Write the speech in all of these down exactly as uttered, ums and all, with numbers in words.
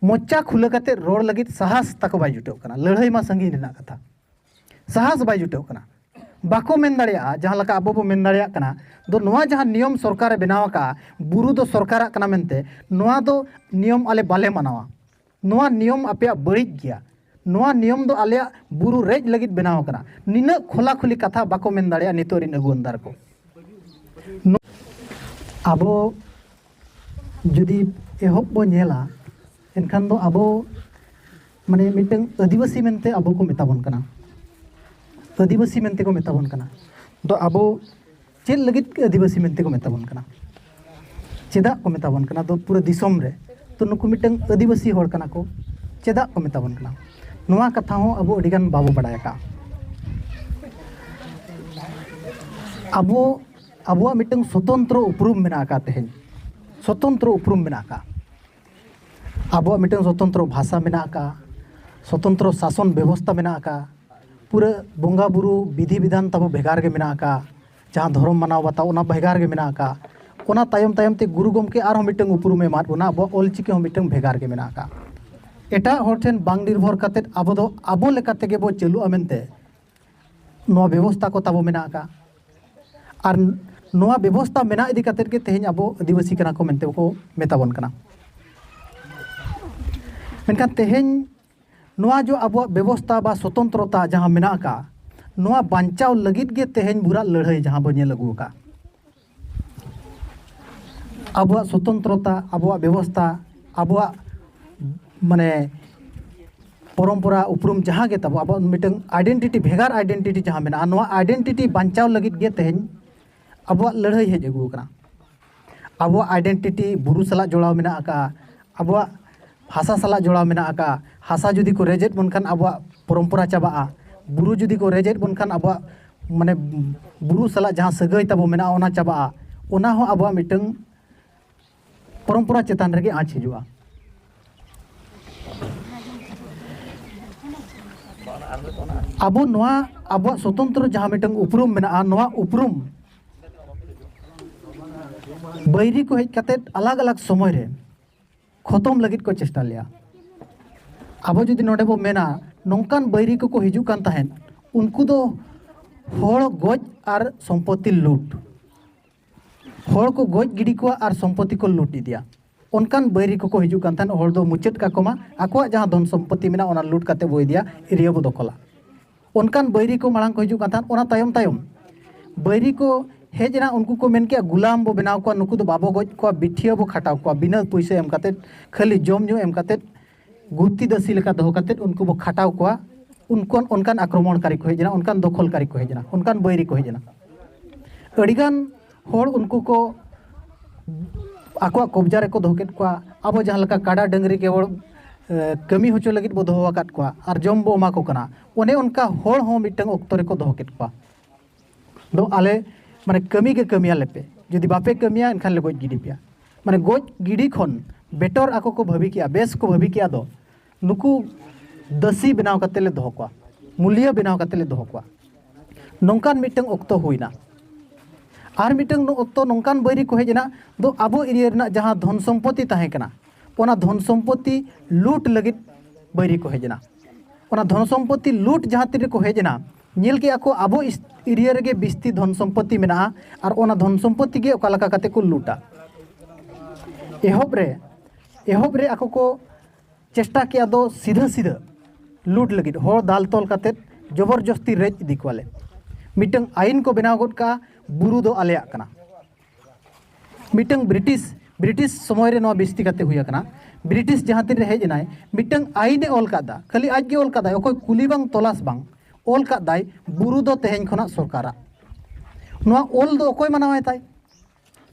ᱢᱚᱪᱟ ᱠᱷᱩᱞᱟᱹ ᱠᱟᱛᱮ ᱨᱚᱲ ᱞᱟᱹᱜᱤᱫ ᱥᱟᱦᱟᱥ ᱛᱟᱠᱚ ᱵᱟᱭ ᱡᱩᱴᱟᱹᱜ ᱠᱟᱱᱟ᱾ ᱞᱟᱹᱲᱦᱟᱹᱭ ᱢᱟ ᱥᱟᱺᱜᱤᱧ ᱨᱮᱱᱟᱜ ᱠᱟᱛᱷᱟ, ᱥᱟᱦᱟᱥ ᱵᱟᱭ ᱡᱩᱴᱟᱹᱜ ᱠᱟᱱᱟ᱾ ᱵᱟᱠᱚ ᱢᱮᱱ ᱫᱟᱲᱮᱭᱟᱜᱼᱟ, ᱡᱟᱦᱟᱸ ᱞᱮᱠᱟ ᱟᱵᱚ ᱵᱚ ᱢᱮᱱ ᱫᱟᱲᱮᱭᱟᱜ ᱠᱟᱱᱟ᱾ ᱫᱚ ᱱᱚᱣᱟ ᱡᱟᱦᱟᱸ ᱱᱤᱭᱚᱢ ᱥᱚᱨᱠᱟᱨᱮ ᱵᱮᱱᱟᱣ ᱟᱠᱟᱫᱼᱟ, ᱵᱩᱨᱩ ᱫᱚ ᱥᱚᱨᱠᱟᱨᱟᱜ ᱠᱟᱱᱟ ᱢᱮᱱᱛᱮ, ᱱᱚᱣᱟ ᱫᱚ ᱱᱤᱭᱚᱢ ᱟᱞᱮ ᱵᱟᱞᱮ ᱢᱟᱱᱟᱣᱟ᱾ ᱱᱚᱣᱟ ᱱᱤᱭᱚᱢ ᱟᱯᱮᱭᱟᱜ ᱵᱟᱹᱲᱤᱡ ᱜᱮᱭᱟ᱾ ᱱᱚᱣᱟ ᱱᱤᱭᱚᱢ ᱫᱚ ᱟᱞᱮᱭᱟᱜ ᱵᱩᱨᱩ ᱨᱮᱡ ᱞᱟᱹᱜᱤᱫ ᱵᱮᱱᱟᱣ ᱟᱠᱟᱱᱟ᱾ ᱱᱤᱱᱟᱹᱜ ᱠᱷᱚᱞᱟ ᱠᱷᱩᱞᱤ ᱠᱟᱛᱷᱟ ᱵᱟᱠᱚ ᱢᱮᱱ ᱫᱟᱲᱮᱭᱟᱜᱼᱟ ᱱᱤᱛᱚᱜ ᱨᱤᱱ ᱟᱹᱜᱩᱣᱟᱹᱱ ᱫᱟᱨ ᱠᱚ᱾ ᱱᱚ-, ᱟᱵᱚ ᱡᱩᱫᱤ ᱮᱦᱚᱵ ᱵᱚ ᱧᱮᱞᱟ, ᱮᱱᱠᱷᱟᱱ ᱫᱚ ᱟᱵᱚ, ᱢᱟᱱᱮ, ᱢᱤᱫᱴᱟᱝ ᱟᱹᱫᱤᱵᱟᱹᱥᱤ ᱢᱮᱱᱛᱮ ᱟᱵᱚ ᱠᱚ ᱢᱮᱛᱟ ᱵᱚᱱ ᱠᱟᱱᱟ᱾ ᱟᱹᱫᱤᱵᱟᱹᱥᱤ ᱢᱮᱱᱛᱮ ᱠᱚ ᱢᱮᱛᱟ ᱵᱚᱱ ᱠᱟᱱᱟ᱾ ᱫᱚ ᱟᱵᱚ ᱪᱮᱫ ᱞᱟᱹᱜᱤᱫ ᱟᱹᱫᱤᱵᱟᱹᱥᱤ ᱢᱮᱱᱛᱮ ᱠᱚ ᱢᱮᱛᱟ ᱵᱚᱱ ᱠᱟᱱᱟ? ᱪᱮᱫᱟᱜ ᱠᱚ ᱢᱮᱛᱟ ᱵᱚᱱ ᱠᱟᱱᱟ? ᱫᱚ ᱯᱩᱨᱟᱹ ᱫᱤᱥᱚᱢ ᱨᱮ ᱛᱚ ᱱᱩᱠᱩ ᱢᱤᱫᱴᱟᱝ ᱟᱹᱫᱤᱵᱟᱹᱥᱤ ᱦᱚᱲ ᱠᱟᱱᱟ ᱠᱚ, ᱪᱮᱫᱟᱜ ᱠᱚ ᱢᱮᱛᱟ ᱵᱚᱱ ᱠᱟᱱᱟ? ᱱᱚᱣᱟ ᱠᱟᱛᱷᱟ ᱦᱚᱸ ᱟᱵᱚ ᱟᱹᱰᱤᱜᱟᱱ ᱵᱟᱵᱚ ᱵᱟᱲᱟᱭ ᱟᱠᱟᱫᱼᱟ᱾ ᱟᱵᱚ, ᱟᱵᱚᱣᱟᱜ ᱢᱤᱫᱴᱟᱝ ᱥᱚᱛᱚᱱᱛᱨᱚ ᱩᱯᱨᱩᱢ ᱢᱮᱱᱟᱜ ᱟᱠᱟᱫ ᱛᱮᱦᱮᱧ, ᱥᱚᱛᱚᱱᱛᱨᱚ ᱩᱯᱨᱩᱢ ᱢᱮᱱᱟᱜ ᱟᱠᱟᱫ, ᱟᱵᱚᱣᱟᱜ ᱢᱤᱫᱴᱟᱝ ᱥᱚᱛᱚᱱᱛᱨᱚ ᱵᱷᱟᱥᱟ ᱢᱮᱱᱟᱜ ᱟᱠᱟᱫ, ᱥᱚᱛᱚᱱᱛᱨᱚ ᱥᱟᱥᱚᱱ ᱵᱮᱵᱚᱥᱛᱟ ᱢᱮᱱᱟᱜ ᱟᱠᱟᱫ, ᱯᱩᱨᱟᱹ ᱵᱚᱸᱜᱟ ᱵᱩᱨᱩ ᱵᱤᱫᱷᱤ ᱵᱤᱫᱷᱟᱱ ᱛᱟᱵᱚ ᱵᱷᱮᱜᱟᱨ ᱜᱮ ᱢᱮᱱᱟᱜ ᱟᱠᱟᱫ, ᱡᱟᱦᱟᱸ ᱫᱷᱚᱨᱚᱢ ᱢᱟᱱᱟᱣ ᱵᱟᱛᱟᱣ ᱚᱱᱟ ᱵᱷᱮᱜᱟᱨ ᱜᱮ ᱢᱮᱱᱟᱜ ᱟᱠᱟᱫ᱾ ᱚᱱᱟ ᱛᱟᱭᱚᱢ ᱛᱟᱭᱚᱢ ᱛᱮ ᱜᱩᱨᱩ ᱜᱚᱢᱠᱮ ᱟᱨᱦᱚᱸ ᱢᱤᱫᱴᱟᱝ ᱩᱯᱨᱩᱢᱮ ᱮᱢᱟᱫ ᱵᱚᱱᱟ, ᱟᱵᱚᱣᱟᱜ ᱚᱞᱪᱤᱠᱤ ᱦᱚᱸ ᱢᱤᱫᱴᱟᱝ ᱵᱷᱮᱜᱟᱨ ᱜᱮ ᱢᱮᱱᱟᱜ ᱟᱠᱟᱫ᱾ ᱮᱴᱟᱜ ᱦᱚᱲ ᱴᱷᱮᱱ ᱵᱟᱝ ᱱᱤᱨᱵᱷᱚᱨ ᱠᱟᱛᱮᱫ ᱟᱵᱚ ᱫᱚ ᱟᱵᱚ ᱞᱮᱠᱟ ᱛᱮᱜᱮ ᱵᱚ ᱪᱟᱹᱞᱩᱜᱼᱟ ᱢᱮᱱᱛᱮ ᱱᱚᱣᱟ ᱵᱮᱵᱚᱥᱛᱟ ᱠᱚ ᱛᱟᱵᱚ ᱢᱮᱱᱟᱜ ᱟᱠᱟᱫ᱾ ᱟᱨ ᱱᱚᱣᱟ ᱵᱮᱵᱚᱥᱛᱟ ᱢᱮᱱᱟᱜ ᱤᱫᱤ ᱠᱟᱛᱮᱫ ᱜᱮ ᱛᱮᱦᱮᱧ ᱟᱵᱚ ᱟᱹᱫᱤᱵᱟᱹᱥᱤ ᱠᱟᱱᱟ ᱠᱚ ᱢᱮᱱᱛᱮ ᱠᱚ ᱢᱮᱛᱟ ᱵᱚᱱ ᱠᱟᱱᱟ᱾ ᱢᱮᱱᱠᱷᱟᱱ ᱛᱮᱦᱮᱧ ᱱᱚᱣᱟ ᱡᱚ ᱟᱵᱚᱣᱟᱜ ᱵᱮᱵᱚᱥᱛᱟ ᱵᱟ ᱥᱚᱛᱚᱱᱛᱨᱚᱛᱟ ᱡᱟᱦᱟᱸ ᱢᱮᱱᱟᱜ ᱟᱠᱟᱫ, ᱱᱚᱣᱟ ᱵᱟᱧᱪᱟᱣ ᱞᱟᱹᱜᱤᱫ ᱜᱮ ᱛᱮᱦᱮᱧ ᱵᱩᱨᱟᱜ ᱞᱟᱹᱲᱦᱟᱹᱭ ᱡᱟᱦᱟᱸ ᱵᱚ ᱧᱮᱞ ᱟᱹᱜᱩ ᱟᱠᱟᱫ᱾ ᱟᱵᱚᱣᱟᱜ ᱥᱚᱛᱚᱱᱛᱨᱚᱛᱟ, ᱟᱵᱚᱣᱟᱜ ᱵᱮᱵᱚᱥᱛᱟ, ᱟᱵᱚᱣᱟᱜ, ᱢᱟᱱᱮ, ᱯᱚᱨᱚᱢᱯᱚᱨᱟ ᱩᱯᱨᱩᱢ ᱡᱟᱦᱟᱸ ᱜᱮ ᱛᱟᱵᱚ, ᱟᱵᱚᱣᱟᱜ ᱢᱤᱫᱴᱟᱝ ᱟᱭᱰᱮᱱᱴᱤᱴᱤ, ᱵᱷᱮᱜᱟᱨ ᱟᱭᱰᱮᱱᱴᱤᱴᱤ ᱡᱟᱦᱟᱸ ᱢᱮᱱᱟᱜᱼᱟ, ᱱᱚᱣᱟ ᱟᱭᱰᱮᱱᱴᱤᱴᱤ ᱵᱟᱧᱪᱟᱣ ᱞᱟᱹᱜᱤᱫ ᱜᱮ ᱛᱮᱦᱮᱧ ᱟᱵᱚᱣᱟᱜ ᱞᱟᱹᱲᱦᱟᱹᱭ ᱦᱮᱡ ᱟᱹᱜᱩ ᱟᱠᱟᱱᱟ᱾ ᱟᱵᱚᱣᱟᱜ ᱟᱭᱰᱮᱱᱴᱤᱴᱤ ᱵᱩᱨᱩ ᱥᱟᱞᱟᱜ ᱡᱚᱲᱟᱣ ᱢᱮᱱᱟᱜ ᱟᱠᱟᱫᱼᱟ, ᱟᱵᱚᱣᱟᱜ ᱦᱟᱥᱟ ᱥᱟᱞᱟᱜ ᱡᱚᱲᱟᱣ ᱢᱮᱱᱟᱜ ᱟᱠᱟᱫᱼᱟ᱾ ᱦᱟᱥᱟ ᱡᱩᱫᱤ ᱠᱚ ᱨᱮᱡᱮᱫ ᱵᱚᱱ ᱠᱷᱟᱱ ᱟᱵᱚᱣᱟᱜ ᱯᱚᱨᱚᱢᱯᱚᱨᱟ ᱪᱟᱵᱟᱜᱼᱟ᱾ ᱵᱩᱨᱩ ᱡᱩᱫᱤ ᱠᱚ ᱨᱮᱡᱮᱫ ᱵᱚᱱ ᱠᱷᱟᱱ ᱟᱵᱚᱣᱟᱜ, ᱢᱟᱱᱮ, ᱵᱩᱨᱩ ᱥᱟᱞᱟᱜ ᱡᱟᱦᱟᱸ ᱥᱟᱹᱜᱟᱹᱭ ᱛᱟᱵᱚ ᱢᱮᱱᱟᱜᱼᱟ ᱚᱱᱟ ᱪᱟᱵᱟᱜᱼᱟ᱾ ᱚᱱᱟ ᱦᱚᱸ ᱟᱵᱚᱣᱟᱜ ᱢᱤᱫᱴᱟᱝ ᱯᱚᱨᱚᱢᱯᱚᱨᱟ ᱪᱮᱛᱟᱱ ᱨᱮᱜᱮ ᱟᱸᱪ ᱦᱤᱡᱩᱜᱼᱟ᱾ ᱟᱵᱚ ᱱᱚᱣᱟ ᱟᱵᱚᱣᱟᱜ ᱥᱚᱛᱚᱱᱛᱨᱚ ᱡᱟᱦᱟᱸ ᱢᱤᱫᱴᱟᱝ ᱩᱯᱨᱩᱢ ᱢᱮᱱᱟᱜᱼᱟ, ᱱᱚᱣᱟ ᱩᱯᱨᱩᱢ ᱵᱟᱹᱭᱨᱤ ᱠᱚ ᱦᱮᱡ ᱠᱟᱛᱮᱫ ᱟᱞᱟᱜᱽ ᱟᱞᱟᱜᱽ ᱥᱚᱢᱚᱭ ᱨᱮ ᱠᱷᱚᱛᱚᱢ ᱞᱟᱹᱜᱤᱫ ᱠᱚ ᱪᱮᱥᱴᱟ ᱞᱮᱫᱼᱟ᱾ ᱟᱵᱚ ᱡᱩᱫᱤ ᱱᱚᱰᱮ ᱵᱚ ᱢᱮᱱᱟ, ᱱᱚᱝᱠᱟᱱ ᱵᱟᱹᱭᱨᱤ ᱠᱚᱠᱚ ᱦᱤᱡᱩᱜ ᱠᱟᱱ ᱛᱟᱦᱮᱸᱫ, ᱩᱱᱠᱩ ᱫᱚ ᱦᱚᱲ ᱜᱚᱡ ᱟᱨ ᱥᱚᱢᱯᱚᱛᱤ ᱞᱩᱴ, ᱦᱚᱲ ᱠᱚ ᱜᱚᱡ ᱜᱤᱰᱤ ᱠᱚᱣᱟ ᱟᱨ ᱥᱚᱢᱯᱚᱛᱤ ᱠᱚ ᱞᱩᱴ ᱤᱫᱤᱭᱟ᱾ ᱚᱱᱠᱟᱱ ᱵᱟᱹᱭᱨᱤ ᱠᱚᱠᱚ ᱦᱤᱡᱩᱜ ᱠᱟᱱ ᱛᱟᱦᱮᱸᱫ, ᱦᱚᱲ ᱫᱚ ᱢᱩᱪᱟᱹᱫ ᱠᱟᱠᱚ ᱢᱟ, ᱟᱠᱚᱣᱟᱜ ᱡᱟᱦᱟᱸ ᱫᱷᱚᱱ ᱥᱚᱢᱯᱚᱛᱤ ᱢᱮᱱᱟᱜᱼᱟ, ᱚᱱᱟ ᱞᱩᱴ ᱠᱟᱛᱮ ᱵᱚ ᱤᱫᱤᱭᱟ, ᱮᱨᱤᱭᱟ ᱵᱚ ᱫᱚᱠᱷᱚᱞᱟ᱾ ᱚᱱᱠᱟᱱ ᱵᱟᱹᱭᱨᱤ ᱠᱚ ᱢᱟᱲᱟᱝ ᱠᱚ ᱦᱤᱡᱩᱜ ᱠᱟᱱ ᱛᱟᱦᱮᱸᱫ᱾ ᱚᱱᱟ ᱛᱟᱭᱚᱢ ᱛᱟᱭᱚᱢ ᱵᱟᱹᱭᱨᱤ ᱠᱚ ᱦᱮᱡ ᱮᱱᱟ, ᱩᱱᱠᱩ ᱠᱚ ᱢᱮᱱ ᱠᱮᱜᱼᱟ, "ᱜᱩᱞᱟᱢ ᱵᱚ ᱵᱮᱱᱟᱣ ᱠᱚᱣᱟ, ᱱᱩᱠᱩ ᱫᱚ ᱵᱟᱵᱚ ᱜᱚᱡ ᱠᱚᱣᱟ, ᱵᱤᱴᱷᱤᱭᱟᱹ ᱵᱚ ᱠᱷᱟᱴᱟᱣ ᱠᱚᱣᱟ, ᱵᱤᱱᱟᱹ ᱯᱩᱭᱥᱟᱹ ᱮᱢ ᱠᱟᱛᱮᱫ, ᱠᱷᱟᱹᱞᱤ ᱡᱚᱢ ᱧᱩ ᱮᱢ ᱠᱟᱛᱮᱫ, ᱜᱩᱛᱤ ᱫᱟᱹᱥᱤ ᱞᱮᱠᱟ ᱫᱚᱦᱚ ᱠᱟᱛᱮᱫ ᱩᱱᱠᱩ ᱵᱚ ᱠᱷᱟᱴᱟᱣ ᱠᱚᱣᱟ᱾" ᱩᱱᱠᱩ, ᱚᱱᱠᱟᱱ ᱟᱠᱨᱚᱢᱚᱱᱠᱟᱨᱤ ᱠᱚ ᱦᱮᱡ ᱮᱱᱟ, ᱚᱱᱠᱟᱱ ᱫᱚᱠᱷᱚᱞᱠᱟᱨᱤ ᱠᱚ ᱦᱮᱡ ᱮᱱᱟ, ᱚᱱᱠᱟᱱ ᱵᱟᱹᱭᱨᱤ ᱠᱚ ᱦᱮᱡ ᱮᱱᱟ᱾ ᱟᱹᱰᱤᱜᱟᱱ ᱦᱚᱲ ᱩᱱᱠᱩ ᱠᱚ ᱟᱠᱚᱣᱟᱜ ᱠᱚᱵᱽᱡᱟ ᱨᱮᱠᱚ ᱫᱚᱦᱚ ᱠᱮᱫ ᱠᱚᱣᱟ᱾ ᱟᱵᱚ ᱡᱟᱦᱟᱸ ᱞᱮᱠᱟ ᱠᱟᱰᱟ ᱰᱟᱹᱝᱨᱤ ᱠᱮᱵᱚᱞ, ᱮ, ᱠᱟᱹᱢᱤ ᱦᱚᱪᱚ ᱞᱟᱹᱜᱤᱫ ᱵᱚ ᱫᱚᱦᱚ ᱟᱠᱟᱫ ᱠᱚᱣᱟ ᱟᱨ ᱡᱚᱢ ᱵᱚ ᱮᱢᱟ ᱠᱚ ᱠᱟᱱᱟ, ᱚᱱᱮ ᱚᱱᱠᱟ ᱦᱚᱲ ᱦᱚᱸ ᱢᱤᱫᱴᱟᱝ ᱚᱠᱛᱚ ᱨᱮᱠᱚ ᱫᱚᱦᱚ ᱠᱮᱫ ᱠᱚᱣᱟ᱾ ᱫᱚ ᱟᱞᱮ, ᱢᱟᱱᱮ, ᱠᱟᱹᱢᱤ ᱜᱮ ᱠᱟᱹᱢᱤᱭᱟᱞᱮ ᱯᱮ, ᱡᱩᱫᱤ ᱵᱟᱯᱮ ᱠᱟᱹᱢᱤᱭᱟ, ᱮᱱᱠᱷᱟᱱ ᱞᱮ ᱜᱚᱡ ᱜᱤᱰᱤ ᱯᱮᱭᱟ᱾ ᱢᱟᱱᱮ, ᱜᱚᱡ ᱜᱤᱰᱤ ᱠᱷᱚᱱ ᱵᱮᱴᱚᱨ ᱟᱠᱚ ᱠᱚ ᱵᱷᱟᱹᱵᱤ ᱠᱮᱜᱼᱟ, ᱵᱮᱥ ᱠᱚ ᱵᱷᱟᱹᱵᱤ ᱠᱮᱜᱼᱟ, ᱫᱚ ᱱᱩᱠᱩ ᱫᱟᱹᱥᱤ ᱵᱮᱱᱟᱣ ᱠᱟᱛᱮ ᱞᱮ ᱫᱚᱦᱚ ᱠᱚᱣᱟ, ᱢᱩᱞᱤᱭᱟᱹ ᱵᱮᱱᱟᱣ ᱠᱟᱛᱮ ᱞᱮ ᱫᱚᱦᱚ ᱠᱚᱣᱟ᱾ ᱱᱚᱝᱠᱟᱱ ᱢᱤᱫᱴᱟᱝ ᱚᱠᱛᱚ ᱦᱩᱭᱱᱟ᱾ ᱟᱨ ᱢᱤᱫᱴᱟᱝ ᱱᱚ-, ᱚᱠᱛᱚ ᱱᱚᱝᱠᱟᱱ ᱵᱟᱹᱭᱨᱤ ᱠᱚ ᱦᱮᱡ ᱮᱱᱟ, ᱫᱚ ᱟᱵᱚ ᱮᱨᱤᱭᱟ ᱨᱮᱱᱟᱜ ᱡᱟᱦᱟᱸ ᱫᱷᱚᱱ ᱥᱚᱢᱯᱚᱛᱤ ᱛᱟᱦᱮᱸ ᱠᱟᱱᱟ, ᱚᱱᱟ ᱫᱷᱚᱱ ᱥᱚᱢᱯᱚᱛᱤ ᱞᱩᱴ ᱞᱟᱹᱜᱤᱫ ᱵᱟᱹᱭᱨᱤ ᱠᱚ ᱦᱮᱡ ᱮᱱᱟ᱾ ᱚᱱᱟ ᱫᱷᱚᱱ ᱥᱚᱢᱯᱚᱛᱤ ᱞᱩᱴ ᱡᱟᱦᱟᱸ ᱛᱤᱱ ᱨᱮᱠᱚ ᱦᱮᱡ ᱮᱱᱟ, ᱧᱮᱞ ᱠᱮᱜᱼᱟ ᱠᱚ ᱟᱵᱚ ᱤᱥ-, ᱮᱨᱤᱭᱟ ᱨᱮᱜᱮ ᱵᱤᱥᱛᱤ ᱫᱷᱚᱱ ᱥᱚᱢᱯᱚᱛᱤ ᱢᱮᱱᱟᱜᱼᱟ, ᱟᱨ ᱚᱱᱟ ᱫᱷᱚᱱ ᱥᱚᱢᱯᱚᱛᱤ ᱜᱮ ᱚᱠᱟ ᱞᱮᱠᱟ ᱠᱟᱛᱮ ᱠᱚ ᱞᱩᱴᱟ᱾ ᱮᱦᱚᱵ ᱨᱮ, ᱮᱦᱚᱵ ᱨᱮ ᱟᱠᱚ ᱠᱚ ᱪᱮᱥᱴᱟ ᱠᱮᱜᱼᱟ ᱫᱚ ᱥᱤᱫᱷᱟᱹ ᱥᱤᱫᱷᱟᱹ ᱞᱩᱴ ᱞᱟᱹᱜᱤᱫ, ᱦᱚᱲ ᱫᱟᱞ ᱛᱚᱞ ᱠᱟᱛᱮᱫ ᱡᱚᱵᱚᱨᱡᱚᱥᱛᱤ ᱨᱮᱡ ᱤᱫᱤ ᱠᱚᱣᱟᱞᱮ᱾ ᱢᱤᱫᱴᱟᱝ ᱟᱭᱤᱱ ᱠᱚ ᱵᱮᱱᱟᱣ ᱜᱚᱫ ᱠᱟᱜᱼᱟ, ᱵᱩᱨᱩ ᱫᱚ ᱟᱞᱮᱭᱟᱜ ᱠᱟᱱᱟ᱾ ᱢᱤᱫᱴᱟᱝ ᱵᱨᱤᱴᱤᱥ, ᱵᱨᱤᱴᱤᱥ ᱥᱚᱢᱚᱭ ᱨᱮ ᱱᱚᱣᱟ ᱵᱤᱥᱛᱤ ᱠᱟᱛᱮ ᱦᱩᱭ ᱟᱠᱟᱱᱟ᱾ ᱵᱨᱤᱴᱤᱥ ᱡᱟᱦᱟᱸ ᱛᱤᱱ ᱨᱮ ᱦᱮᱡ ᱮᱱᱟᱭ, ᱢᱤᱫᱴᱟᱝ ᱟᱭᱤᱱ ᱮ ᱚᱞ ᱠᱟᱫᱟ, ᱠᱷᱟᱹᱞᱤ ᱟᱡ ᱜᱮ ᱚᱞ ᱠᱟᱫᱟᱭ, ᱚᱠᱚᱭ ᱠᱩᱞᱤ ᱵᱟᱝ ᱛᱚᱞᱟᱥ ᱵᱟᱝ, ᱚᱞ ᱠᱟᱫᱟᱭ, "ᱵᱩᱨᱩ ᱫᱚ ᱛᱮᱦᱮᱧ ᱠᱷᱚᱱᱟᱜ ᱥᱚᱨᱠᱟᱨᱟᱜ᱾" ᱱᱚᱣᱟ ᱚᱞ ᱫᱚ ᱚᱠᱚᱭ ᱢᱟᱱᱟᱣᱟᱭ ᱛᱟᱭ?